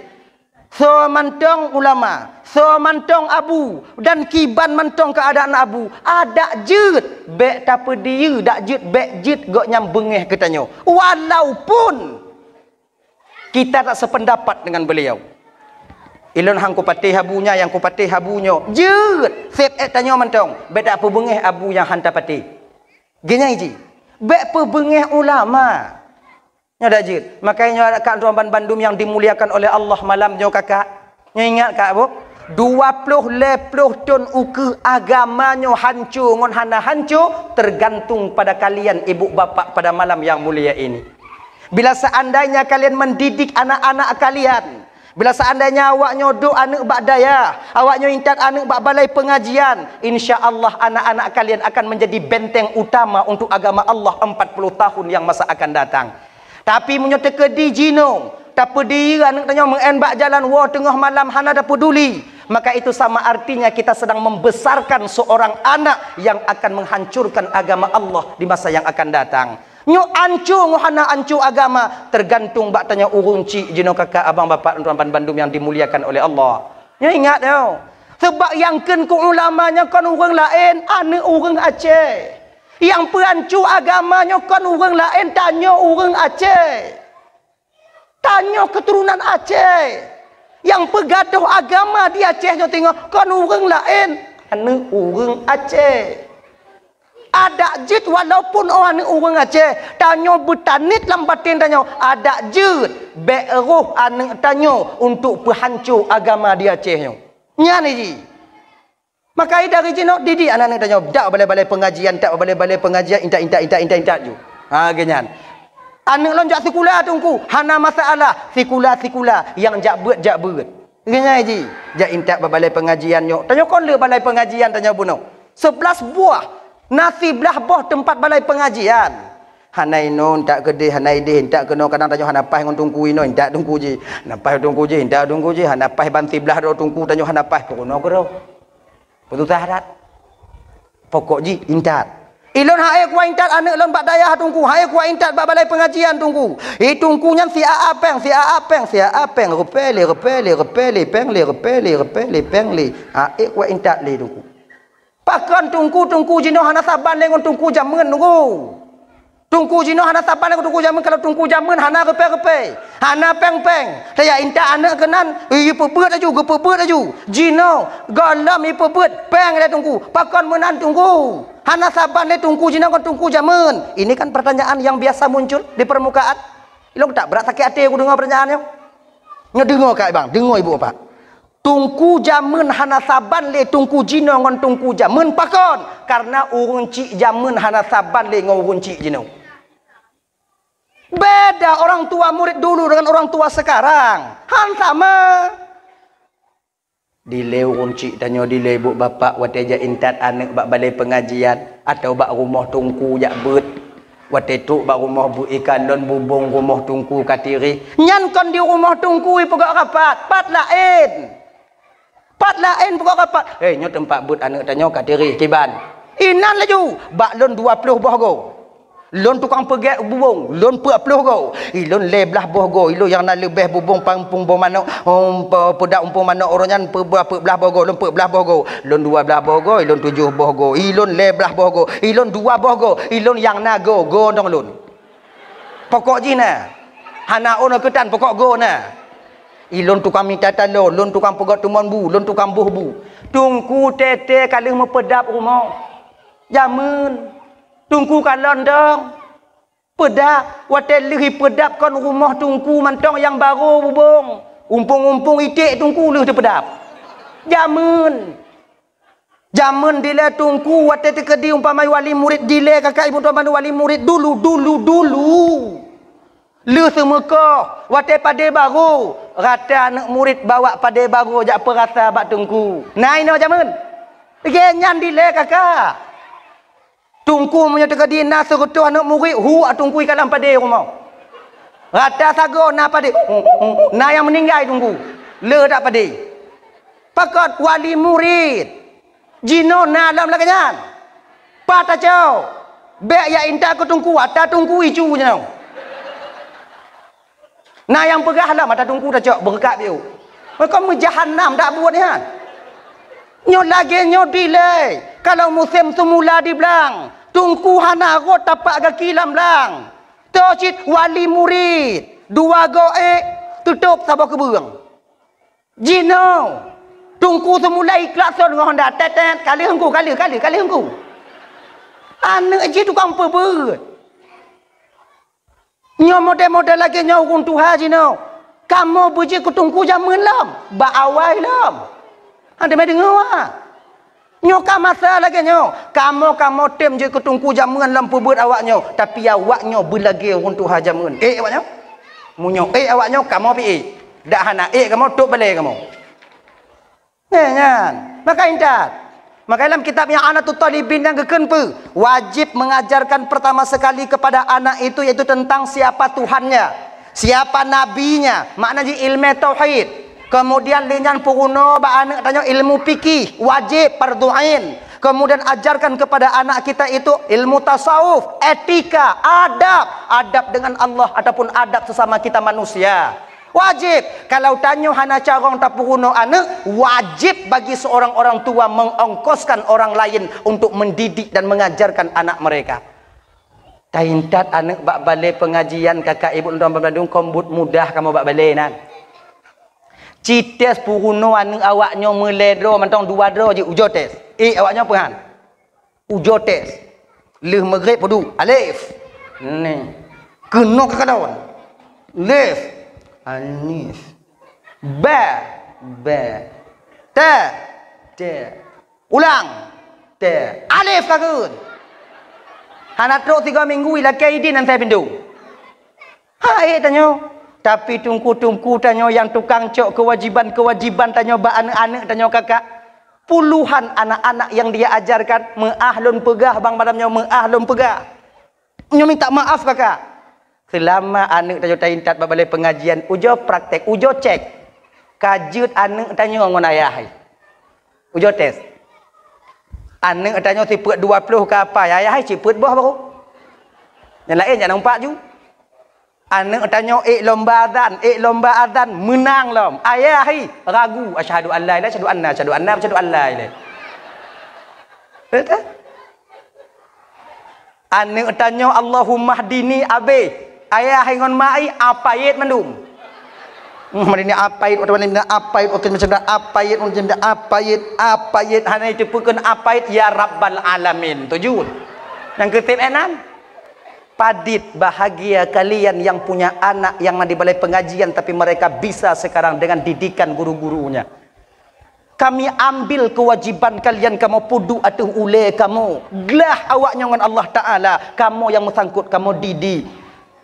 soe mantong ulama, soe mantong abu, dan kiban mantong keuadaan abu, adak jeuet bék tapeudieu, dak jeuet bék jeuet gobnyan beungéh keu tanyoe. Walaupun kita tak sependapat dengan beliau. Ilôn han kupatéh abu nyan, nyang kupatéh abu nyoe. Jeuet, seb ék tanyoe mantong. Bék tapeubeungéh abu nyang han tapatéh. Geunyang ji, bék peubeungéh ulama. Nyoe dak jeuet. Makanya nyoe ka tuan ban bandum yang dimuliakan oleh Allah malam nyoe kakak. Nyoe ingat kak bu, dua ploh lhée ploh thon ukeue agama nyoe hanco ngon hana hanco tergantung pada kalian ibu bapak pada malam yang mulia ini. Bila seandainya kalian mendidik anak-anak kalian, bila seandainya awaknyoe duek aneuk bak dayah, awaknyoe intat aneuk bak balai pengajian, insya Allah anak-anak kalian akan menjadi benteng utama untuk agama Allah empat puluh tahun yang masa akan datang. Tapi meunyoe teukeudi jinoe, tapeudiyeu aneuk tanyoe meu'en bak jalan woe teungoh malam hana tapeuduli, maka itu sama artinya kita sedang membesarkan seorang anak yang akan menghancurkan agama Allah di masa yang akan datang. Nyoe anco ngon hana anco agama, tergantung bak tanyoe ureuëng chik jinoe kakak abang bapak tuan ban bandum yang dimuliakan oleh Allah. Nyoe ingat nyoe. Sebab nyang kheun keu ulama nyoe kon ureuëng laén, aneuk ureuëng Aceh. Nyang peuanco agama nyoe kon ureuëng laén, tanyoe ureuëng Aceh. Tanyoe keuturonan Aceh. Nyang peugadôh agama di Aceh nyoe teungoh kon ureuëng laén, aneuk ureuëng Aceh. Adak jeuet walaupun oh aneuk ureuëng Aceh, tanyoe beutaniet lam baten tanyoe, adak jeuet bék roh aneuk tanyoe untuk peuhanco agama di Aceh nyoe. Nyan ji. Maka dari jinoe didik aneuk-aneuk tanyoe, dak balai-balai pengajian, tak balai-balai pengajian, intat, intat, intat, intat, intat ju. Ha, geuh nyan. Aneuk lôn jak sikula teungku, hana masalah. Sikula, sikula, nyang jak beuet, jak beuet. Geuh nyan ji, jak intat bak balai pengajian nyoe. Tanyoe kon le balai pengajian tanyoe bunoe. Sebelas buah, na siblaih boh teumpat balai pengajian. Hana inoe intat keudeh, hana ideh intat keunoe, kadang tanyoe hana paih ngon teungku inoe intat teungku ji. Hana paih teungku ji, intat teungku ji, hana paih ban siblaih droe teungku tanyoe hana paih keunoe keudroe. Peususah that. Pokok jih intat. Ilôn han ék kuintat aneuk lôn bak dayah teungku, han ék kuintat bak balai pengajian teungku. Hi teungku nyan si aa péng, si aa péng, si aa péng, rupée lé, rupée lé, rupée lé, péng lé, rupée lé, rupée lé, péng lé. Han ék kuintat lé teungku. Pakon teungku, teungku jinoe hana saban lé ngon teungku jameun teungku. Teungku jinoe hana saban lé ngon teungku jameun, kalau teungku jameun hana rupée-rupée, hana péng-péng. Taya intat aneuk keunan, ipeubuet laju, geupeubuet laju. Jinoe gohlom ipeubuet péng lé teungku. Pakon meunan teungku? Hana saban lé teungku jinoe ngon teungku jameun. Ini kan pertanyaan yang biasa muncul di permukaan. Ilôn tak brat sakét até kudeungoe pertanyaan nyoe. Nyoe deungoe kak bang, deungoe ibu bapak. Teungku jameun hana saban lé teungku jinoe ngon teungku jameun pakon? Karena ureuëng chik jameun hana saban lé ngon ureuëng chik jinoe. Beda orang tua murid dulu dengan orang tua sekarang. Han sama. Dilée ureuëng chik tanyoe dilée ibu bapak watée jak intat aneuk bak balai pengajian atau bak rumoh teungku jak beuet. Watée trok bak rumoh beuikalon bubông rumoh Teungku ka tireh. Nyan kon di rumoh Teungku ipeugah rapat, pat laén. Pat laén peugah rapat. "Hei, nyoe teumpat beuet aneuëk tanyoe ka tireh kiban." Inan laju, "Bak lôn dua ploh boh goe. Lôn tukang peugét bubông, lôn peuet ploh goe. Ilôn lhée blaih boh goe, ilôn nyang na leubeh bubông pampông boh manok, hom, pe-, peudak umpung manok uroe nyan peuet blaih boh goe, lôn peuet blaih boh goe. Lôn dua blaih boh goe, ilôn tujoh boh goe, ilôn lhée blaih boh goe, ilôn dua boh goe, ilôn nyang na goe, goe dong lôn." Pokok jih na. Hana ôn keutan pokok goe na. Ilôn tukang mita taloe, lôn tukang peugét teumon bu, lôn tukang boh bu. Teungku teuh-teuh ka lheueh meupeudab rumoh. Jameun. Teungku kalon dong. Peudab. Watée lheueh ipeudab kon rumoh Teungku mantong nyang barô bubông. Umpung-umpung iték Teungku lheueh teupeudab. Jameun. Jameun dilée Teungku watée teukeudi umpama wali murid dilée kakak ibu tuan bandu wali murid dulu, dulu, dulu. Lheueh seumeukoh, watée padé barô, rata aneuëk murid bawak padé barô jak peurasa bak Teungku. Na inoe jameun? Lagée nyan dilée kakak. Teungku meunyoe teukeudi na seureutôh aneuëk murit, huek Teungku ikalam padé rumoh. Rata sagoe na padé, na nyang meuninggai Teungku. Le that padé. Pakon wali murit. Jinoe na lom lagée nyan. Pat tacok. Bék jak intat keu Teungku, ata Teungku icu jinoe. Na nyang peugah lom ata Teungku tacok beureukat biôh. Meuko meujahanam dak buet nyan. Nyoe lagée nyoe dilée, kalau musém seumula di blang, Teungku hana rot tapak gaki lam blang. Toh cit wali murit, dua goe ék, teutôb saboh keubeueng. Jinoe, Teungku seumula iklakson ngon honda, "Tet, tet, ka lheueh Teungku, ka lheueh, ka lheueh, ka lheueh Teungku." Aneuëk jih tukang peubeuet. Nyoe model-model lagée nyoe ureuëng tuha jinoe. Kamoe beujeuet keu Teungku jameun lom, bak awai lom. Hana teumé deungoe, ah. Nyoe ka masa lagée nyoe. Kamoe, kamoe tem jeuet keu Teungku jameun lom peubeuet awaknyoe, tapi awaknyoe beulagée ureuëng tuha jameun. Ék awaknyoe? Meunyoe ék awaknyoe, kamoe pih ék. Dak hana ék kamoe, tôb balée kamoe. Nyan, nyan. Maka intat. Maka dalam kitab I'anatut Talibin nyang geukheun peue? Wajib mengajarkan pertama sekali kepada anak itu, yaitu tentang siapa Tuhannya, siapa nabinya, makna jih ilmu tauhid. Kemudian lé nyan peurunoe bak aneuëk tanyoe ilmu fikih, wajib, fardhu ain. Kemudian ajarkan kepada anak kita itu ilmu tasawuf, etika, adab, adab dengan Allah ataupun adab sesama kita manusia. Wajib, kalau tanyoe hana carông tapeurunoe aneuëk, wajib bagi seorang orang tua mengongkoskan orang lain untuk mendidik dan mengajarkan anak mereka. Taintat aneuëk bak balée pengajian kakak ibu tuan bandum, kon buet mudah kamoe bak balée nan. Cites peurunoe aneuëk awaknyoe meulée droe mantong dua droe jih ujoe tes. Ék awaknyoe peuhan. Ujoe tes. Lheueh meugréb peuduek. Alif. Ni. Keunoe ka kalon. Lif. Anis. Ba. Ba. Ta. Ta. Ulang. Ta. Alif ka kheun. Hana trok tiga minggu ilakée idin nan sai pintoe. Hai tanyoe. Tapi teungku-teungku tanyoe nyang tukang cok keuwajiban-keuwajiban tanyoe bak aneuëk-aneuëk tanyoe kakak. Puluhan anak-anak yang dia ajarkan, meuáh lôn peugah bang malam nyoe, meuáh lôn peugah. Nyoe minta maaf kakak. Seulama aneuëk tanyoe taintat bak balée pengajian, ujoe praktek, ujoe cek. Ka jeuet aneuëk tanyoe ngon ayah hai. Ujoe tes. Aneuëk tanyoe sipeuet dua ploh ka apai, ayah hai sipeuet boh baru. Nyang laén jak nampak ju. Aneuëk tanyoe ék lomba azan, ék lomba azan, meunang lom. Ayah hai ragu, "Asyhadu an la ilaha, asyhadu anna, asyhadu anna, asyhadu an la ilaha." Betul? Aneuëk tanyoe, "Allahummahdini," abéh. Ayah hai ngon mak hai apayet mandum. Hmm, malam ni apayet, waktu malam ni apayet, waktu macam dah apayet, macam dah apayet, apayet, hana itu pukon apayet, ya Rabbal Alamin. Tujuh. Nyang keutem enan. Padit bahagia kalian yang punya anak yang na di balai pengajian, tapi mereka bisa sekarang dengan didikan guru-gurunya. Kami ambil kewajiban kalian, kamoe peuduek ateueh ulée kamoe. Glah awaknyoe ngon Allah Taala, kamoe nyang meusangkot, kamoe didik.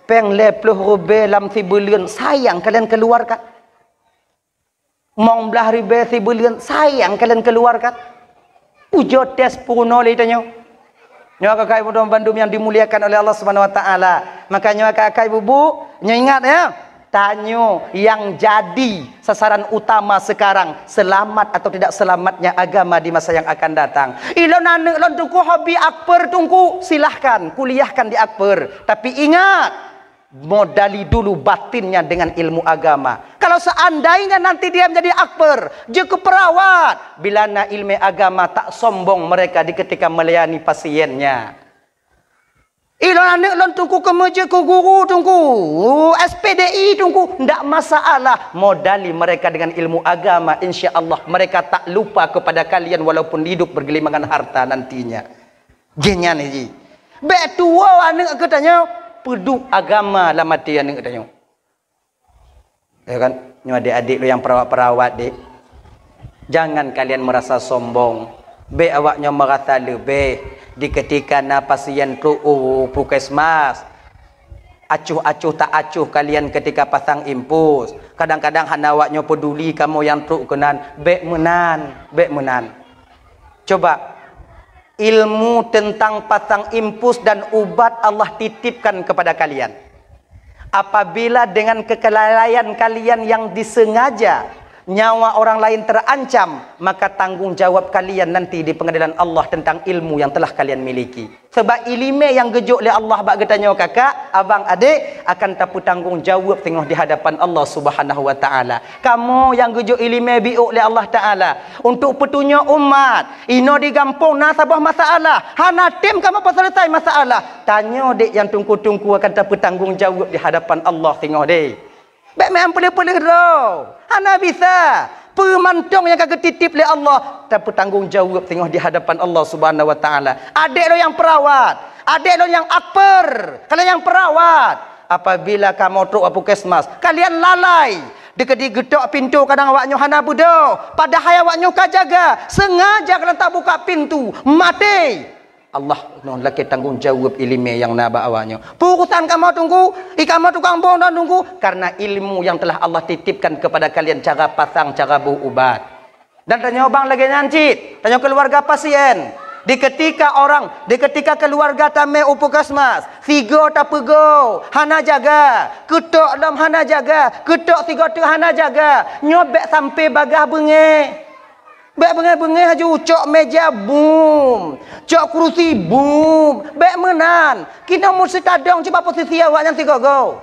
Péng lhée ploh ribée lam sibuleuen, sayang kalian keluarkan. Limong blaih ribée sibuleuen, sayang kalian keluarkan. Ujoe tes peurunoe lé tanyoe. Nyoe kakak ibu dan bandum yang dimuliakan oleh Allah Subhanahu Wa Taala. Makanya kakak ibu bu, nyoe ingat ya, tanyoe yang jadi sasaran utama sekarang, selamat atau tidak selamatnya agama di masa yang akan datang. Ilôn aneuk lôn Teungku hobi akper Teungku, silahkan kuliahkan di akper. Tapi ingat, modali dulu batinnya dengan ilmu agama. Kalau seandainya nanti dia menjadi akper, jeuet keu perawat, bila na ilmu agama tak sombong mereka di ketika melayani pasiennya. Ilôn aneuk lôn Teungku keumeujeuet keu guru Teungku, S P D I Teungku, ndak masalah. Modali mereka dengan ilmu agama, insya Allah mereka tak lupa kepada kalian walaupun hidup bergelimangan harta nantinya. Geuhnyan ji. Bék tuwoe aneuk geutanyoe, peuduek agama lam até aneuk geutanyoe. Ya kan? Nyoe adik-adik lôn nyang perawat-perawat, dek. Jangan kalian merasa sombong. Bék awak nyoe merasa leubeh di ketika na pasien trok u puskesmas. Acuh-acuh tak acuh kalian ketika pasang infus. Kadang-kadang hana awak nyoe peduli kamoe nyang trok keunan. Bék meunan, bék meunan. Coba, ilmu tentang pasang infus dan ubat Allah titipkan kepada kalian. Apabila dengan kelalaian kalian yang disengaja nyawa orang lain terancam, maka tanggung jawab kalian nanti di pengadilan Allah tentang ilmu yang telah kalian miliki. Sebab iéleumé nyang geujok lé Allah bak geutanyoe kakak, abang, adek, akan tapeutanggong jaweueb teungoh di hadapan Allah Subhanahu wa Taala. Kamoe nyang geujok iéleumé biôk lé Allah Taala untuk peutunyok umat, inoe di gampông na saboh masalah, hana tem kamoe peuseuleusoe masalah. Tanyoe dek nyang teungku-teungku akan tapeutanggong jaweueb di hadapan Allah teungoh deh. Bék meu'en peuleueh-peuleueh droe. Hana bisa. Peue mantong nyang ka geutitip lé Allah, tapeutanggong jaweueb teungoh di hadapan Allah Subhanahu wa Taala. Adek lôn nyang perawat, adek lôn nyang akper, kalian nyang perawat. Apabila kamoe trok u puskesmas, kalian lalai. Dikeudi geutok pintoe kadang awak nyoe hana beudôh, padahai awak nyoe ka jaga. Sengaja kalian tabuka pintoe, maté. Allah nyoe lakée tanggong jaweueb iéleumé nyang na bak awak nyoe. Peue urusan kamoe teungku, i kamoe tukang boh nyoe teungku, karena ilmu yang telah Allah titipkan kepada kalian cara pasang, cara beu ubat. Dan tanyoe bang lagée nyan cit, tanyoe keuluwarga pasien. Di ketika orang, di ketika keuluwarga tamé u puskesmas, sigoe tapeugoe, hana jaga, keutok lom hana jaga, keutok sigoe teuk hana jaga, nyoe bék sampai bagaih beungéh. Bék beungéh-beungéh laju, cok meja bum, cok kurusi bum, bék meunan. Kinoe meusti tadong cuba posisi awak nyan sigoe-goe.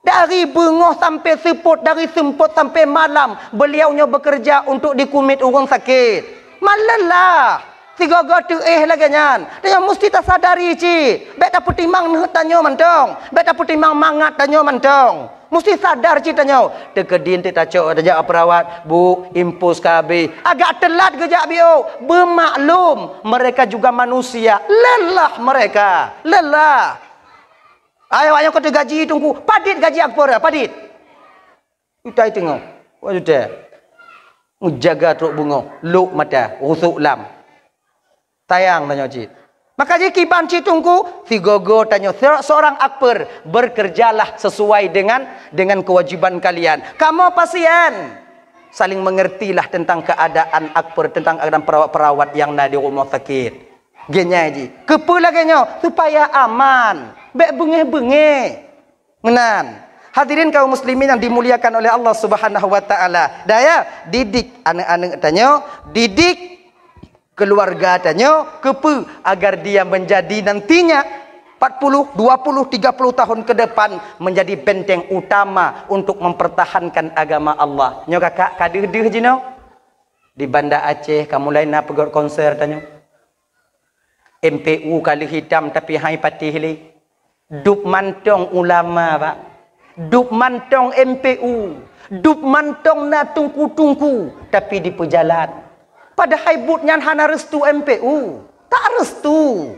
Dari beungoh sampai seupôt, dari seupôt sampai malam, beliau nyoe bekerja untuk dikumiet ureuëng sakét. Malelah, sigoe-goe teuéh lagée nyan. Tanyoe meusti tasadari cit. Bék tapeutimang neuheut tanyoe mantong. Bék tapeutimang mangat tanyoe mantong. Meusti sadar cit tanyoe. Teukeudi tacok tajak perawat, bu, infus ka habéh. Agak teulat geujak biôk. Beumaklum, mereka juga manusia. Lelah mereka. Lelah. Ayo, ayo kata gaji teungku. Padit gaji akper, padit. Utai teungoh. Wah, utai. Menjaga trok beungoh. Lok mata. Rusuk lam. Sayang tanyoe cit. Maka jih kiban cit teungku, sigoe-goe tanyoe se-, seorang akper, bekerjalah sesuai dengan, dengan kewajiban kalian. Kamoe pasien, saling mengertilah tentang keadaan akper, tentang keadaan perawat-perawat yang na di rumah sakit. Geunyai jih. Keupeue lagée nyoe? Supaya aman. Bék beungéh-beungéh. Meunan. Hadirin kaum muslimin yang dimuliakan oleh Allah Subhanahu wa Taala. Daya, didik aneuk-aneuk tanyoe, didik keluarga tanyoe, keupeue? Agar dia menjadi nantinya empat puluh, dua puluh, tiga puluh tahun ke depan menjadi benteng utama untuk mempertahankan agama Allah. Nyoe kakak ka deuh-deuh jinoe. Di Banda Aceh ka mulai na peugét konser tanyoe. M P U ka lheueh hitam tapi hai patéh lé. Dub mantong ulama, Pak. Dub mantong M P U. Dub mantong na teungku-teungku, tapi dipeujalan. Padahai buet nyan hana restu M P U. Tak restu.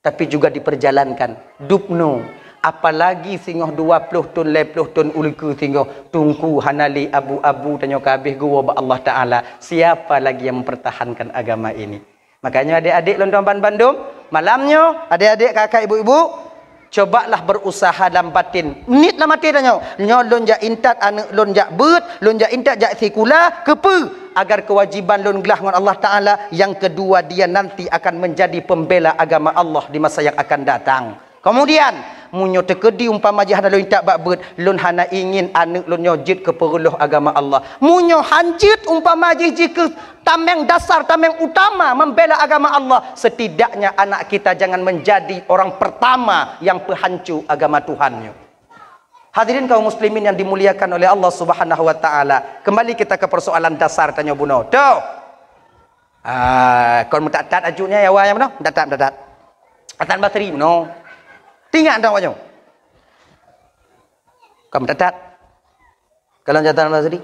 Tapi juga diperjalankan. Dub nyoe. Apalagi singoh dua ploh thon, lhée ploh thon u likeu singoh. Teungku hana lé abu-abu tanyoe ka habéh geuwoe bak Allah Taala. Siapa lagi yang mempertahankan agama ini? Makanya adik-adik lôn tuan ban bandum, malam nyoe, adik-adik, kakak, ibu-ibu, Cobalah berusaha lam batin. Niet lam até tanyoe, "Nyoe lôn jak intat aneuk lôn jak beuet, lôn jak intat jak sikula, keupeue? Agar kewajiban lôn glah ngon Allah Taala. Yang kedua, dia nanti akan menjadi pembela agama Allah di masa yang akan datang." Kemudian, meunyoe teukeudi umpama jih hana lôn intat bak beuet, lôn hana ingin aneuk lôn nyoe jeuet keu peureuloh agama Allah. Meunyoe han jeuet umpama jih, jih keu tameng dasar, tameng utama membela agama Allah, setidaknya anak kita jangan menjadi orang pertama yang peuhanco agama Tuhan nyoe. Hadirin kaum muslimin yang dimuliakan oleh Allah Subhanahu wa taala, kembali kita ke persoalan dasar tanyoe bunoe. Toh. Ah, kon meutat-tat aju nyan ya, awak nyan bunoe, meutat-tat, meutat-tat. Hasan Basri bunoe. Tingat dak awak nyoe? Kon meutat-tat. Kalon Hasan Al-Basri.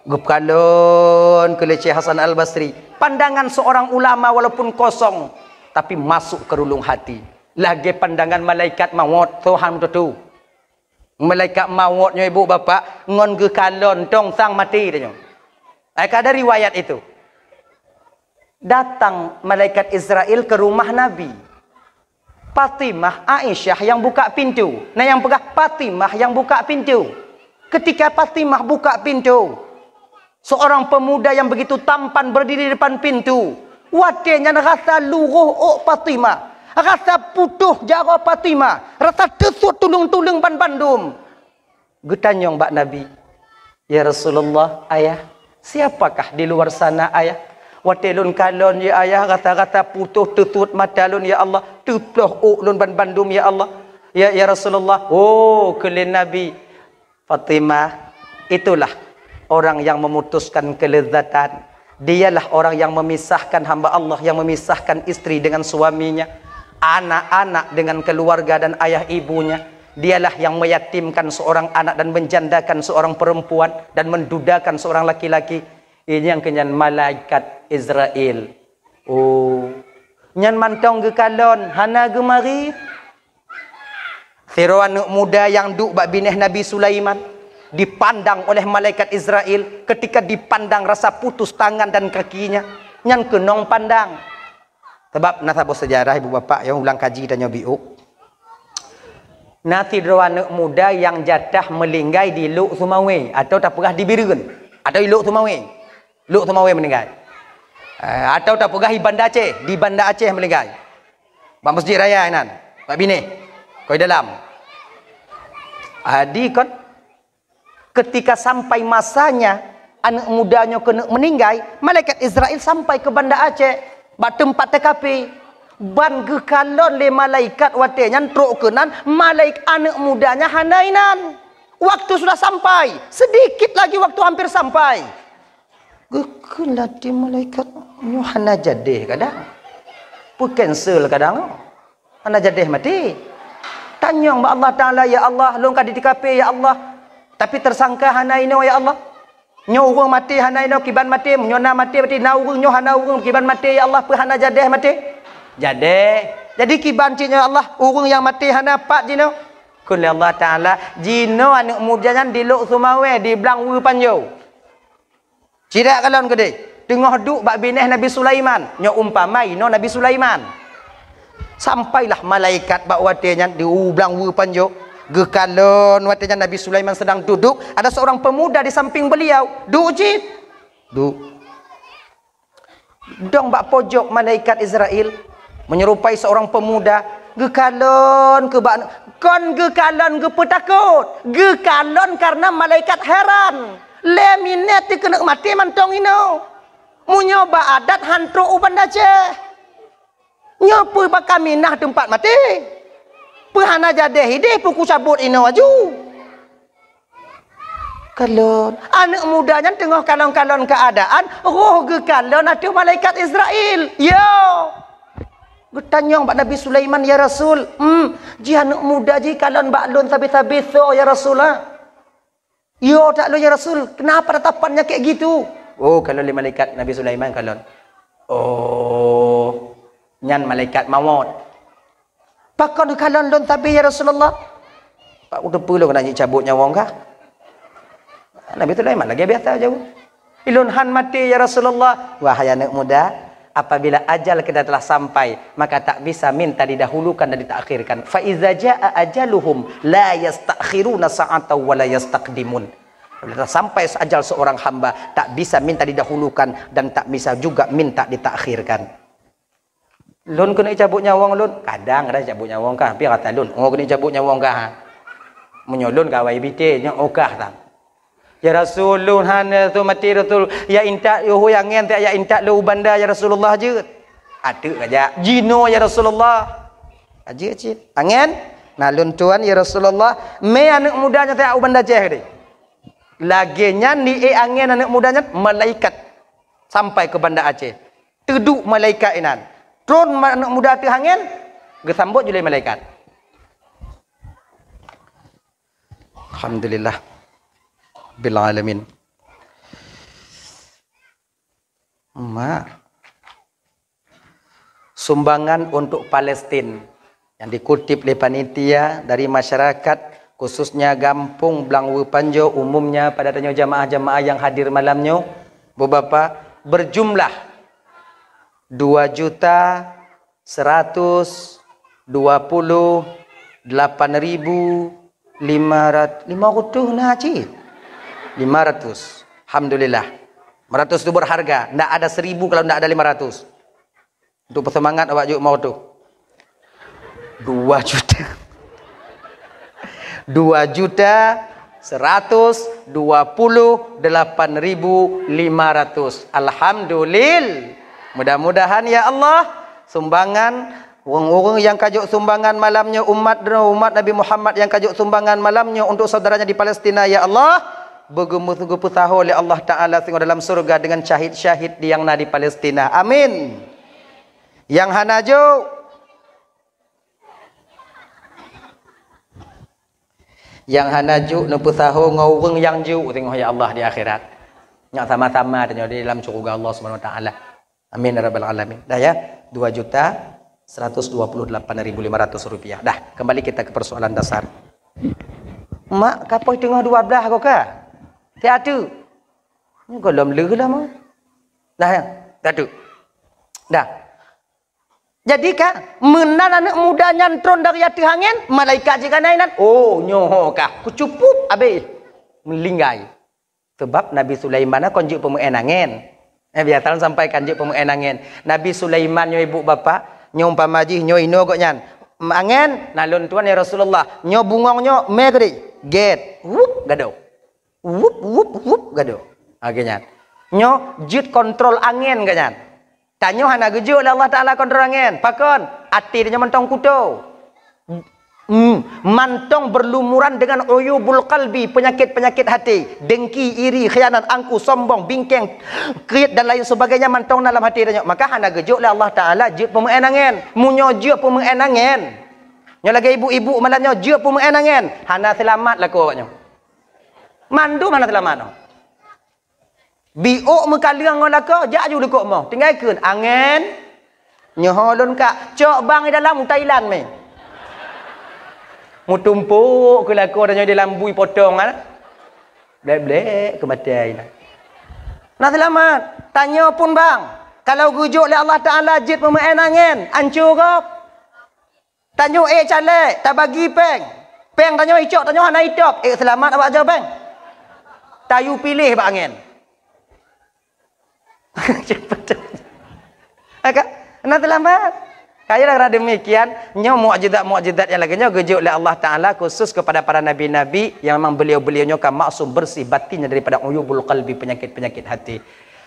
Geukalon keu lé Syekh Hasan Al-Basri. Pandangan seorang ulama walaupun kosong, tapi masuk ke relung hati. Lagèe pandangan malaikat maut, Tuhan beutôi. Malaikat maut nyoe, ibu bapak, ngon geukalon tong sang maté tanyoe. Ai, ka ada riwayat itu. Datang malaikat Israel ke rumah Nabi. Fatimah, Aisyah yang buka pintu. Nah, yang peugah Fatimah yang buka pintu. Ketika Fatimah buka pintu, seorang pemuda yang begitu tampan berdiri di depan pintu. Watèe nyan rasa luroh ôk Fatimah, rasa putôh jaroe Fatimah, rasa teusut tuleueng-tuleueng ban bandum. Geutanyong bak Nabi, "Ya Rasulullah, Ayah, siapakah di luar sana, Ayah? Watèe lôn kalon, ya Ayah, rasa-rasa putôh teusut mata lôn, ya Allah, teuploh ôk lôn ban bandum, ya Allah. Ya, ya Rasulullah." Oh, kheun lé Nabi, "Fatimah, itulah orang yang memutuskan kelezatan. Dialah orang yang memisahkan hamba Allah, yang memisahkan istri dengan suaminya, anak-anak dengan keluarga dan ayah ibunya. Dialah yang meyatimkan seorang anak dan menjandakan seorang perempuan dan mendudakan seorang laki-laki." Ini nyang kheun nyan malaikat Israel. Oh, nyan mantong geukalon, hana geumari. Sidroe aneuk muda nyang duek bak binéh Nabi Sulaiman dipandang oleh malaikat Israel, ketika dipandang rasa putus tangan dan kakinya, nyan keunong pandang. Sabab na saboh sejarah, ibu bapak, nyang ulang kaji tanyoe biôk. Na sidroe aneuk muda nyang jatah meulinggai di Lhokseumawe, atawa tapeugah di Bireuen, atawa di Lhokseumawe. Lhokseumawe meuninggai. Eh, atawa tapeugah di Banda Aceh, di Banda Aceh meuninggai. Bak Masjid Raya inan, bak binéh, koi dalam. Adi kon, ketika sampai masanya aneuk muda nyoe keuneuk meuninggai, malaikat Israel sampai keu Banda Aceh, bak teumpat T K P. Ban geukalon lé malaikat watèe nyan trok keunan, malaik-, aneuk muda nyan hana inan. Waktu sudah sampai, sedikit lagi waktu hampir sampai. Geukheun lam até malaikat, "Nyoe hana jadeh kadang. Peu cancel kadang nyoe. Hana jadeh maté." Tanyong bak Allah Taala, "Ya Allah, lôn ka di T K P, ya Allah. Tapi tersangka hana inoe, ya Allah. Nyoe ureueng maté hana inoe, kiban maté, nyoe na maté, berarti na ureueng, nyoe hana ureueng, kiban maté, ya Allah, peu hana jadeh maté?" Jadeh. Jadi kiban cit nyoe, ya Allah, ureueng nyang maté hana pat jinoe. Kheun lé Allah Taala, "Jinoe aneuk muda nyan di Lhokseumawe, di Blang Weue Panjoe." Cit dak kalon keudeh, teungoh duek bak binéh Nabi Sulaiman. Nyoe umpama inoe Nabi Sulaiman. Sampailah malaikat bak watèe nyan di u Blang Weue Panjoe. Geukalon watèe nyan Nabi Sulaiman sedang duduk, ada seorang pemuda di samping beliau. Duek cit. Duek. Dong bak pojok malaikat Israel, menyerupai seorang pemuda, geukalon keu bak, kon geukalon geupeutakot, geukalon karena malaikat heran. Lé minèt teuh keuneuk maté mantong inoe. Meunyoe bak adat han trok u Banda Aceh. Nyoe peue bak kaminah teumpat maté? Peu hana jadeh ideh peu kucabot inoe aju? Kalon. Aneuk muda nyan teungoh kalon-kalon keuadaan, roh geukalon ateueh malaikat Israel. Yo. Geutanyong bak Nabi Sulaiman, "Ya Rasul, hmm, jih aneuk muda jih kalon bak lôn sabe-sabe soe, ya Rasul, ha?" "Yo, tak lôn, ya Rasul, kenapa tatapan nyang kayak gitu?" Oh, kalon lé malaikat Nabi Sulaiman kalon. Oh, nyan malaikat mawöt. "Pakon kalon lôn sabe, ya Rasulullah?" "Pak, kuteupeue lôn keuneuk jicabot nyawöng kah?" Nabi Sulaiman lagèe biasa jaweueb. "Ilôn han maté, ya Rasulullah." "Wahai aneuk muda, Apabila ajal kita telah sampai, maka tak bisa minta didahulukan dan ditakhirkan. Fa iza jaa ajaluhum la yastakhiruna sa'atan wa la yastaqdimun. Apabila telah sampai ajal seorang hamba, tak bisa minta didahulukan dan tak bisa juga minta ditakhirkan. Lôn keuneuk cabut nyawöng lôn, kadang-kadang cabut nyawöng kah, tapi rata lôn, oh keuneuk cabut nyawöng kah. Meunyoe lôn ka awai bite, nyoe oh kah tam. Ya Rasul, lôn hana tu mati Rasul. Ya intat, yoh ya angén, ya intat lôn u banda ya Rasulullah jeuet. Ateuk ka jak. Jinoe ya Rasulullah. Ajeuk cit. Angén, na lôn tuan ya Rasulullah. Mé aneuk muda nyoe tajak u banda Aceh deh. Lagée nyan di ék angén aneuk muda nyan malaikat sampai ke banda Aceh. Teuduek malaikat inan. Tron ma-, aneuk muda teuh angén, geusambot ju lé malaikat. Alhamdulillah. Bil alamin. Mak. Sumbangan untuk Palestin yang dikutip oleh panitia dari masyarakat, khususnya Gampong Blangwe Panjo, umumnya pada tanyoe jamaah-jamaah yang hadir malam nyoe, Bu Bapak, berjumlah dua juta seratus dua puluh delapan ribu lima ratus, lima ratus na cit. Lima ratus. Alhamdulillah. Lima ratus tu berharga. Ndak ada seribu kalau ndak ada lima ratus. Untuk peusemangat awak jok mau tu. Dua juta. Dua juta seratus dua puluh delapan ribu lima ratus. Alhamdulillah. Mudah-mudahan ya Allah, sumbangan ureuëng-ureuëng nyang ka jok sumbangan malam nyoe, umat droe, umat Nabi Muhammad nyang ka jok sumbangan malam nyoe untuk saudaranya di Palestina, ya Allah, beugeumeu-, geupeusaho lé Allah Taala singoh dalam syurga dengan syahid-syahid nyang na di Palestina. Amin. Nyang hana jok, nyang hana jok neupeusaho ngon ureuëng nyang jok singoh, ya Allah, di akhirat. Nyak sama-sama tanyoe di dalam syurga Allah Subhanahu Wa Taala. Amin ya rabbal alamin. Dah ya, dua juta seratus dua puluh delapan ribu lima ratus rupiah. Dah, kembali kita ke persoalan dasar. Mak, kapoi teungoh dua belas ko ka? Siatu. Ni golom leuh lah, Mak. Dah ya, siatu. Dah. Jadi ka, meunan aneuk muda nyan tron dari ateueh angén, malaikat jih ka na inan. Oh, nyoe ho ka. Kucupup abéh. Meulinggai. Sabab Nabi Sulaiman kon jeuet peumeu'en angén. Eh, biasa lôn sampaikan jeuet peumeu'en angén. Nabi Sulaiman nyoe ibu bapak, nyoe umpama jih nyoe inoe gobnyan. Angén, na lôn tuan ya Rasulullah. Nyoe bungong nyoe mé keudeh. Gét. Wup, gadôh. Wup, wup, wup, gadôh. Ha, gobnyan. Nyoe jeuet kontrol angén gobnyan. Tanyoe hana geujok lé Allah Taala kontrol angén. Pakon? Até tanyoe mantong kuto. Hmm, mantong berlumuran dengan uyubul qalbi, penyakit-penyakit hati, dengki, iri, khianat, angku, sombong, bingkeng, kriet dan lain sebagainya mantong na lam hati tanyoe. Maka hana geujok lé Allah Taala jeuet peumeu'en angén. Meunyoe jeuet peumeu'en angén, nyoe lagée ibu-ibu malam nyoe jeuet peumeu'en angén, hana seulamat lakoe awak nyoe. Mandum hana seulamat nyoe. Biôk meukaleueng ngon lakoe, jak ju likot moh. Tinggai kheun, angén. Nyoe lôn ka cok bang di dalam u Thailand mé. Meutumpok keu lakoe tanyoe di dalam bui potong, ah. Blek-blek keu maté na. Na seulamat. Tanyoe pun bang, kalau geujok lé Allah Taala jeuet peumeu'en angén, anco gob. Tanyoe ék caleg, tabagi péng. Péng tanyoe icok, tanyoe hana itôb. Ék seulamat awak jawaban. Tayue piléh bak angén. Maka, hana seulamat. Kaya demikian, nyoe mukjizat-mukjizat nyang lagée nyoe geujok lé Allah Taala khusus kepada para nabi-nabi yang memang beliau-beliau nyoe ka maksum bersih batinnya daripada uyubul qalbi, penyakit-penyakit hati.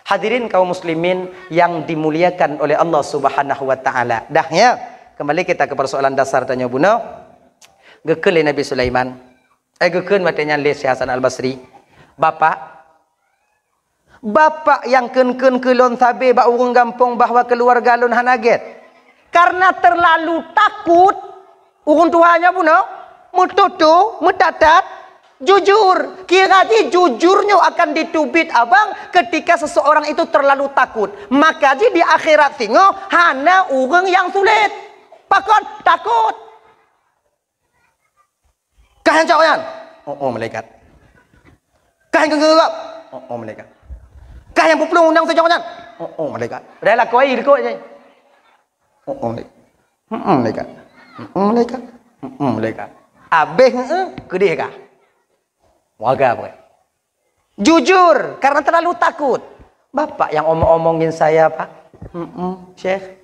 Hadirin kaum muslimin yang dimuliakan oleh Allah Subhanahu wa Taala. Dah ya, kembali kita ke persoalan dasar tanyoe bunoe. Geukheun lé Nabi Sulaiman. Eh, geukheun watée nyan lé Syekh Hasan Al-Basri. Bapak, bapak nyang kheun-kheun keu lôn sabe bak ureuëng gampông bahwa keuluwarga lôn hana gét. Karena terlalu takut, ureuëng tuha nyoe bunoe, meututoe, meutatat, jujur. Kira jih jujur nyoe akan diteubiet abang ketika seseorang itu terlalu takut. Maka jih di akhirat singoh hana ureuëng nyang sulet. Pakon? Takot. Kah nyang cok nyan? Oh, oh, malaikat. Kah nyang geugeurup? Oh, oh, malaikat. Kah nyang peuplueng undang sejok nyan? Oh, oh, malaikat. Dah lakoe, likot je. Oh, oh, malaikat. Hmm, malaikat. Hmm, malaikat. Hmm, malaikat. Habis, heeh, keudeh ka. Warga apa? Jujur, karena terlalu takut. Bapak yang omong-omongin saya, Pak. Hmm, Syekh.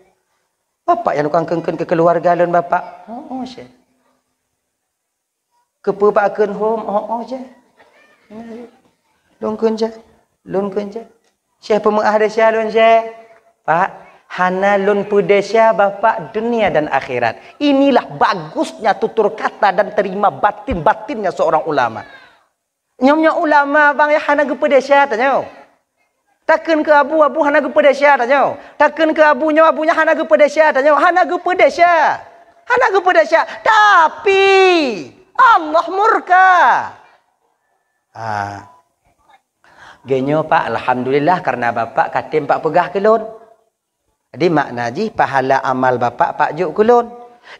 Bapak yang tukang keun-keun keu keluarga lôn, Bapak. Oh, oh, Syekh. Keupeue bak kheun hom, oh, oh, Syekh. Lôn kheun, Syekh. Lôn kheun, Syekh. Syekh peumeu'ah desya lôn, Syekh. Pak, hana lôn peudesya Bapak dunia dan akhirat. Inilah bagusnya tutur kata dan terima batin-batinnya seorang ulama. Nyoe-nyoe ulama bang nyang hana geupeudesya tanyoe. Takheun keu abu, abu hana geupeudesya tanyoe. Takheun keu abu nyoe, abu nyan hana geupeudesya tanyoe. Hana geupeudesya. Hana geupeudesya. Tapi Allah murka. Ha. Geunyoe, Pak, alhamdulillah karena Bapak katem Pak peugah keu lôn. Jadi makna jih pahala amal Bapak, Pak jok keu lôn.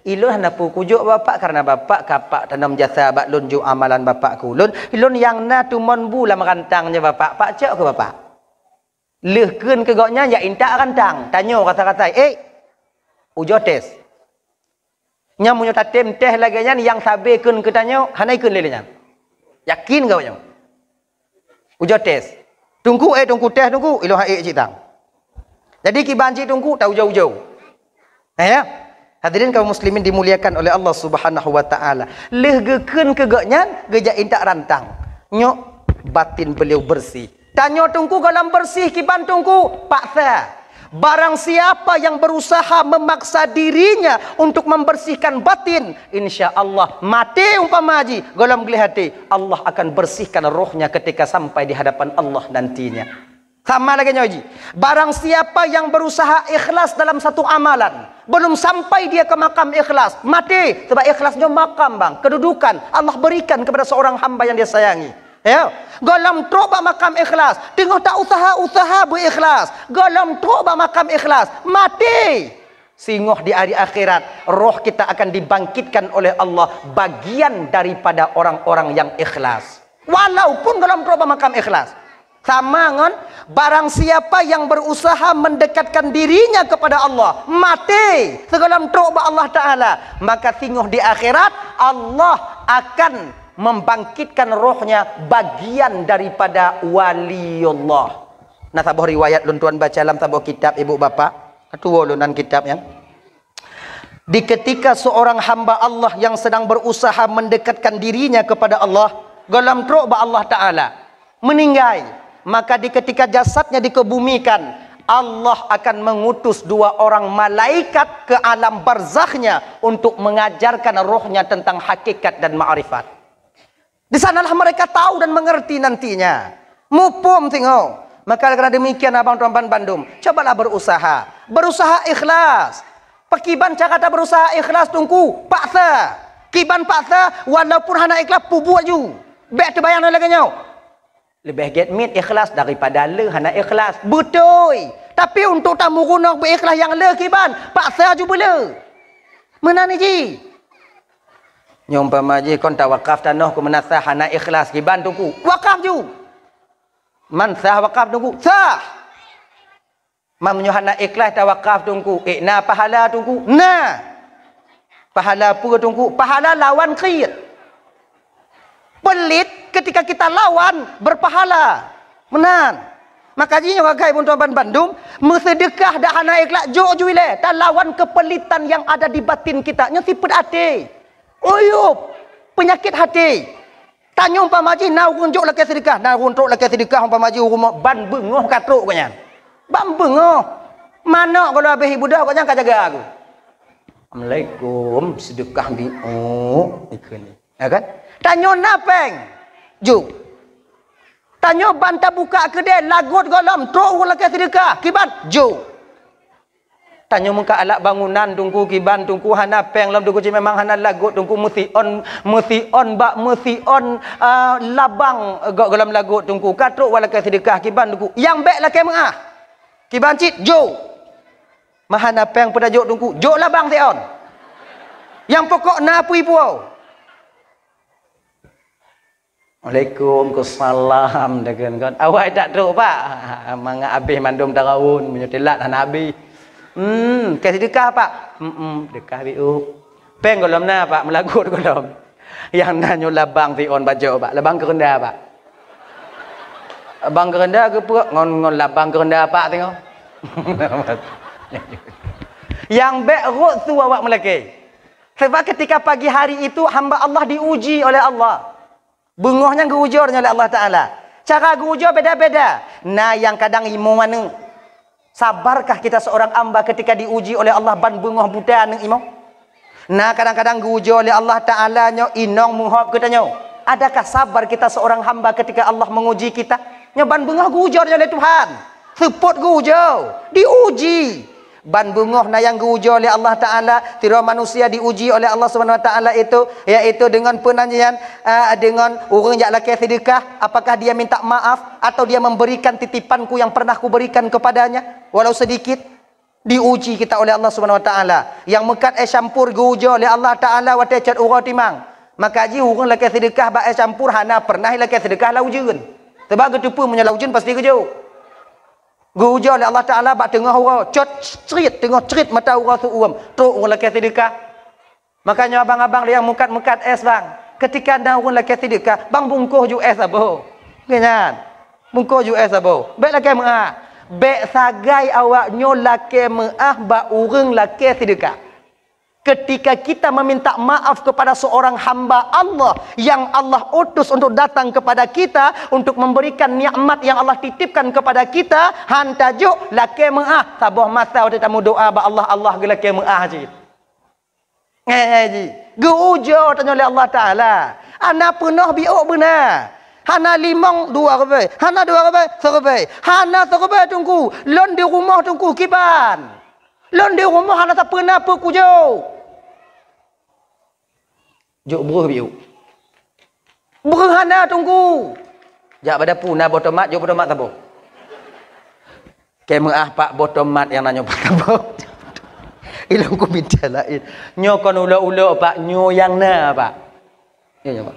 Ilôn hana peue kujok Bapak karena Bapak ka Pak tanom jasa bak lôn jok amalan Bapak keu lôn. Ilôn nyang na tumon bu lam rantang nyoe Bapak, Pak cok keu Bapak. Lheueh kheun keu gobnyan jak intat rantang. Tanyoe kata-kata, "Eh, ujoe tes." Nyan meunyoe tatem tes lagée nyan, nyang sabe kheun keu tanyoe, hana ikheun lé nyan. Yakin gawat nyoe. Ujoe tes. Teungku, eh, Teungku, tes Teungku, ilôn hai cit tang. Jadi kiban cit Teungku, ta ujoe-ujoe. Nah, ya. Hadirin kaum muslimin dimuliakan oleh Allah Subhanahu wa taala. Lheueh geukheun keu gobnyan, geujak intat rantang. Nyoe batin beliau bersih. Tanyoe Teungku gohlom bersih kiban Teungku, paksa. Barang siapa yang berusaha memaksa dirinya untuk membersihkan batin, insya Allah maté umpama jih gohlom gleh até, Allah akan bersihkan rohnya ketika sampai di hadapan Allah nantinya. Sama lagée nyoe jih, barang siapa yang berusaha ikhlas dalam satu amalan, belum sampai dia ke makam ikhlas, maté, sebab ikhlas nyoe makam bang, kedudukan Allah berikan kepada seorang hamba yang dia sayangi. Ya, gohlom trok bak makam ikhlas, teungoh ta usaha-usaha beu ikhlas, gohlom trok bak makam ikhlas, maté. Singoh di hari akhirat, roh kita akan dibangkitkan oleh Allah bagian daripada orang-orang yang ikhlas. Walaupun gohlom trok bak makam ikhlas. Sama ngon barang siapa yang berusaha mendekatkan dirinya kepada Allah, maté sigohlom trok bak Allah Taala, maka singoh di akhirat Allah akan membangkitkan rohnya bagian daripada waliullah. Nah, saboh riwayat lôn tuan baca lam saboh kitab ibu bapak. Atuwoe lôn nan kitab nyan. Di ketika seorang hamba Allah yang sedang berusaha mendekatkan dirinya kepada Allah, gohlom trok bak Allah Taala, meninggai, maka di ketika jasadnya dikebumikan, Allah akan mengutus dua orang malaikat ke alam barzakhnya untuk mengajarkan rohnya tentang hakikat dan makrifat. Di sanalah mereka tahu dan mengerti nantinya. Muphom singoh. Maka karena demikian abang tuan ban bandum, cobalah berusaha. Berusaha ikhlas. Pakiban cara ta berusaha ikhlas Teungku? Paksa. Kiban paksa, walaupun hana ikhlas, pubuet ju. Bék teubayang lagée nyoe. Leubeh gét miet ikhlas daripada le hana ikhlas. Beutôi. Tapi untuk tameurunoe beu ikhlas nyang le kiban, paksa ju beule. Meunan jih. Nyoe umpama jih kon tawakaf tanoh keu meunasah hana ikhlas kiban Teungku. Wakaf ju. Man sah wakaf Teungku? Sah. Man meunyoe hana ikhlas tawakaf Teungku, eh, na pahala Teungku? Na. Pahala peue Teungku? Pahala lawan kriet. Pelit ketika kita lawan berpahala. Meunan. Maka jih nyoe gagai bun tuan ban bandum, meuseudeukah dak hana ikhlas, jok ju ilée, talawan keupeulitan nyang ada di batin kita. Nyoe sifeuet até. Uyub, peunyakét até. Tanyoe umpama jih na ureuëng jok lakée seudeukah, na ureuëng trok lakée seudeukah umpama jih ureuëng ban beungoh ka trok gobnyan. Ban beungoh. Manok gohlom habéh ibudoh gobnyan ka jaga aku. Assalamualaikum, seudeukah bi, oh, ikheun. Ya kan? Tanyoe na péng. Jok. Tanyoe ban tabuka keudée lagot gohlom trok ureuëng lakée seudeukah, kiban? Jok. Tanyoe meuka alak bangunan Teungku kiban Teungku hana péng lom Teungku cit memang hana lagot Teungku meusion, meusion bak meusion, ah, labang gohlom lagot Teungku ka trok ureuëng lakée seudeukah kiban Teungku. Nyang bék lakée meuah. Kiban cit jok. Meuhana péng peutajok Teungku, jok labang sion. Nyang pokok na peue ipuwoe. "Waalaikumsalam," deungon kon. Awai tak trok, Pak. Mangat habéh mandum tarawon, meunyoe teulat hana habéh. "Hmm, keu seudeukah, Pak?" "Hmm, hmm, deukah biôk." "Péng gohlom na, Pak, meulagot gohlom." Nyang na nyoe labang siôn bajoe, Pak. Labang keureunda, Pak. Labang keureunda geupeue ngon, ngon labang keureunda, Pak, tengok. Nyang bék rot su awak meulakée. Sebab ketika pagi hari itu hamba Allah diuji oleh Allah. Beungoh nyan geuujoe nyoe lé Allah Taala. Cara geuujoe beda-beda. Na nyang kadang imoe aneuk. Sabarkah kita seorang hamba ketika diuji oleh Allah ban beungoh buta aneuk imoe? Na kadang-kadang geuujoe lé Allah Taala nyoe inong meuhop geutanyoe. Adakah sabar kita seorang hamba ketika Allah menguji kita? Nyoe ban beungoh geuujoe nyoe lé Tuhan. Seupôt geuujoe, diuji. Ban beungoh na nyang geuujoe lé Allah Taala, sidroe manusia diuji oleh Allah Subhanahu Wa Taala itu, yaitu dengan penanyakan, ah, dengan ureuëng jak lakée seudeukah, apakah dia minta maaf atau dia memberikan titipanku yang pernah kuberikan kepadanya, walau sedikit. Diuji kita oleh Allah Subhanahu Wa Taala. Nyang meukat éh campur geuujoe lé Allah Taala watée cot uroe timang. Maka jih ureuëng lakée seudeukah bak éh campur hana pernah lakée seudeukah lam ujeuen. Sebab geuteupeue meunyoe lam ujeuen pasti geujok. Geuujoe lé Allah Taala bak teungoh uroe, cot crit, teungoh crit mata uroe seuuem, trok ureuëng lakée seudeukah. Makanya abang-abang nyang meukat-meukat es, bang. Ketika na ureuëng lakée seudeukah, bang bungkôh ju es saboh. Nyan. Bungkôh ju es saboh. Bék lakée meuáh. Bék sagai awak nyoe lakée meuáh bak ureuëng lakée seudeukah. Ketika kita meminta maaf kepada seorang hamba Allah yang Allah utus untuk datang kepada kita untuk memberikan nikmat yang Allah titipkan kepada kita, han tajok lakée meuáh, saboh masa watée tameudoá bak Allah, Allah geulakée meuáh cit. Ngai-ngai jih. Geuujoe tanyoe lé Allah Taala. Hana peunoh biôk beuna. Hana limong dua ribée, hana dua ribée, siribée. Hana siribée teungku. Lôn di rumoh teungku kiban. Lôn di rumoh hana sapeue na peue kujok. Jok breueh biôk. Breueh hana teungku. Jak bak dapu na boh tomat, jok boh tomat saboh. Kée meuáh, Pak, boh tomat nyang na nyoe, Pak, saboh. Ilôn ku mita laén. Nyoe kon ulok-ulok, Pak, nyoe nyang na, Pak. Nyoe, nyoe, Pak.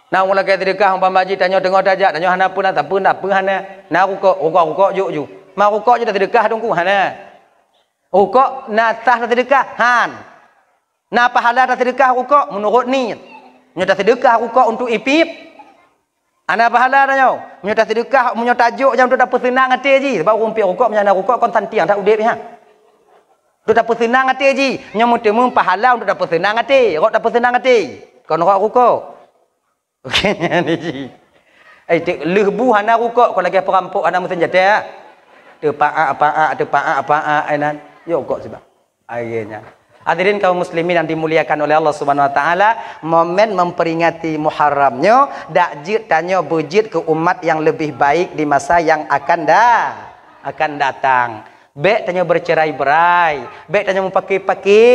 Na ureuëng lakée seudeukah umpama jih tanyoe teungoh tajak, tanyoe hana peue na, sapeue na peue hana. Na rukok, rukok, rukok jok ju. Ma rukok jih taseudeukah teungku, hana. Rukok na sah taseudeukah, han. Na pahala taseudeukah rukok meunurot niet. Meunyoe taseudeukah rukok untuk ipiep, hana pahala tanyoe. Meunyoe taseudeukah, meunyoe tajok nyang untuk tapeuseunang até jih, sebab ureuëng piep rukok meunyoe hana rukok kon santiang that udeb nyan. Untuk tapeuseunang até jih, nyoe meuteumé pahala untuk tapeuseunang até, rot tapeuseunang até, kon rot rukok. Oke, nyan jih. Eh, lheueh bu hana rukok, kon lagée peurampok hana meuseunjata. Teupaak-paak, teupaak-paak, ai nan. Yo rukok sibak. Ai nyan. Hadirin kaum muslimin yang dimuliakan oleh Allah Subhanahu Wa Taala, momen memperingati Muharram nyoe dak jeuet tanyoe beujeuet keu umat yang lebih baik di masa yang akan da-, akan datang. Bék tanyoe bercerai-berai, bék tanyoe meupaké-paké,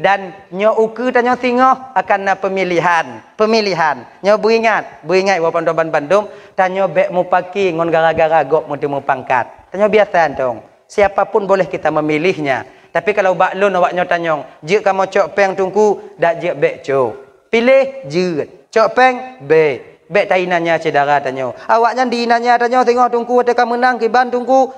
dan nyoe ukeue tanyoe singoh akan na pemilihan. Pemilihan. Nyoe beuingat, beuingat walaupun bandum, tanyoe bék meupaké ngon gara-gara gob meuteumé pangkat. Tanyoe biasa tong. Siapa pun boleh kita memilihnya. Tapi kalau bak lôn awak nyoe tanyong, jeuet kamoe cok péng teungku, dak jeuet bék cok. Piléh jeuet. Cok péng bék. Bék tainanya syedara tanyoe. Awaknyan diinanya tanyoe singoh teungku watée ka meunang kiban teungku.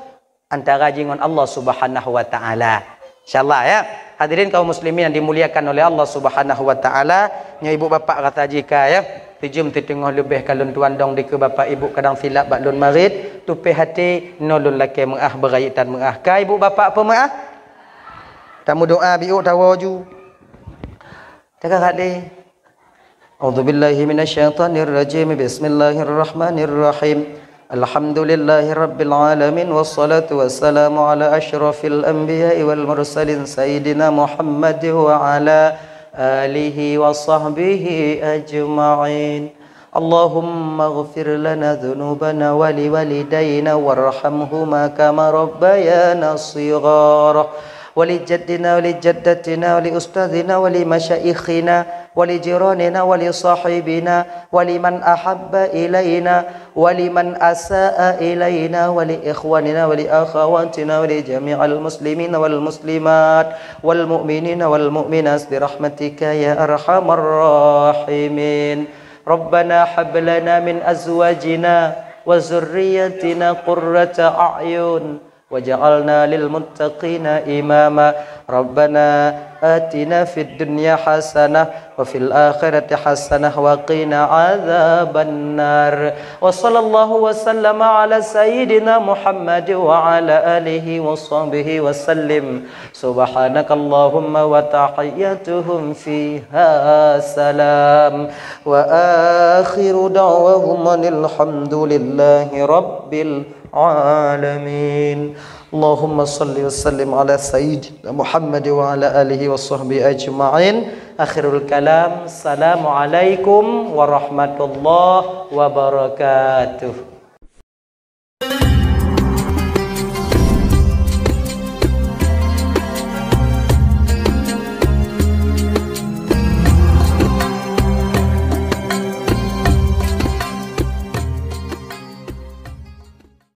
Antara jih ngon Allah Subhanahu Wa Taala. Insyaallah ya. Hadirin kaum muslimin yang dimuliakan oleh Allah Subhanahu Wa Taala, nyoe ibu bapak rasa jih ka ya. Sijeuem siteungoh leubeh ka lôn tuan dong dikeue bapak ibu kadang silap bak lôn marit, tupéh até nyoe lôn lakée meuáh beurayeuk tan meuáh. Ka ibu bapak peumeuáh? Tameudoá biôk tawoe ju. Teuka kali. أعوذ بالله من الشيطان الرجيم. بسم الله الرحمن الرحيم. الحمد لله رب العالمين، والصلاة والسلام على أشرف الأنبياء والمرسلين سيدنا محمد وعلى آله وصحبه أجمعين. اللهم اغفر لنا ذنوبنا ولوالدينا وارحمهما كما ربيانا صغارا. ولجدنا ولجدتنا ولأستاذنا ولمشايخنا ولجيراننا ولصاحبنا ولمن أحب إلينا ولمن أساء إلينا ولإخواننا ولأخواتنا ولجميع المسلمين والمسلمات والمؤمنين والمؤمنات برحمتك يا أرحم الراحمين. ربنا هب لنا من أزواجنا وذرياتنا قرة أعين واجعلنا للمتقين إماما. ربنا آتنا في الدنيا حسنة وفي الآخرة حسنة وقنا عذاب النار. وصلى الله وسلم على سيدنا محمد وعلى آله وصحبه وسلم. سبحانك اللهم وتحيتهم فيها سلام. وآخر دعواهم أن الحمد لله رب العالمين. اللهم صل وسلم على سيدنا محمد وعلى آله وصحبه أجمعين. آخر الكلام، السلام عليكم ورحمة الله وبركاته.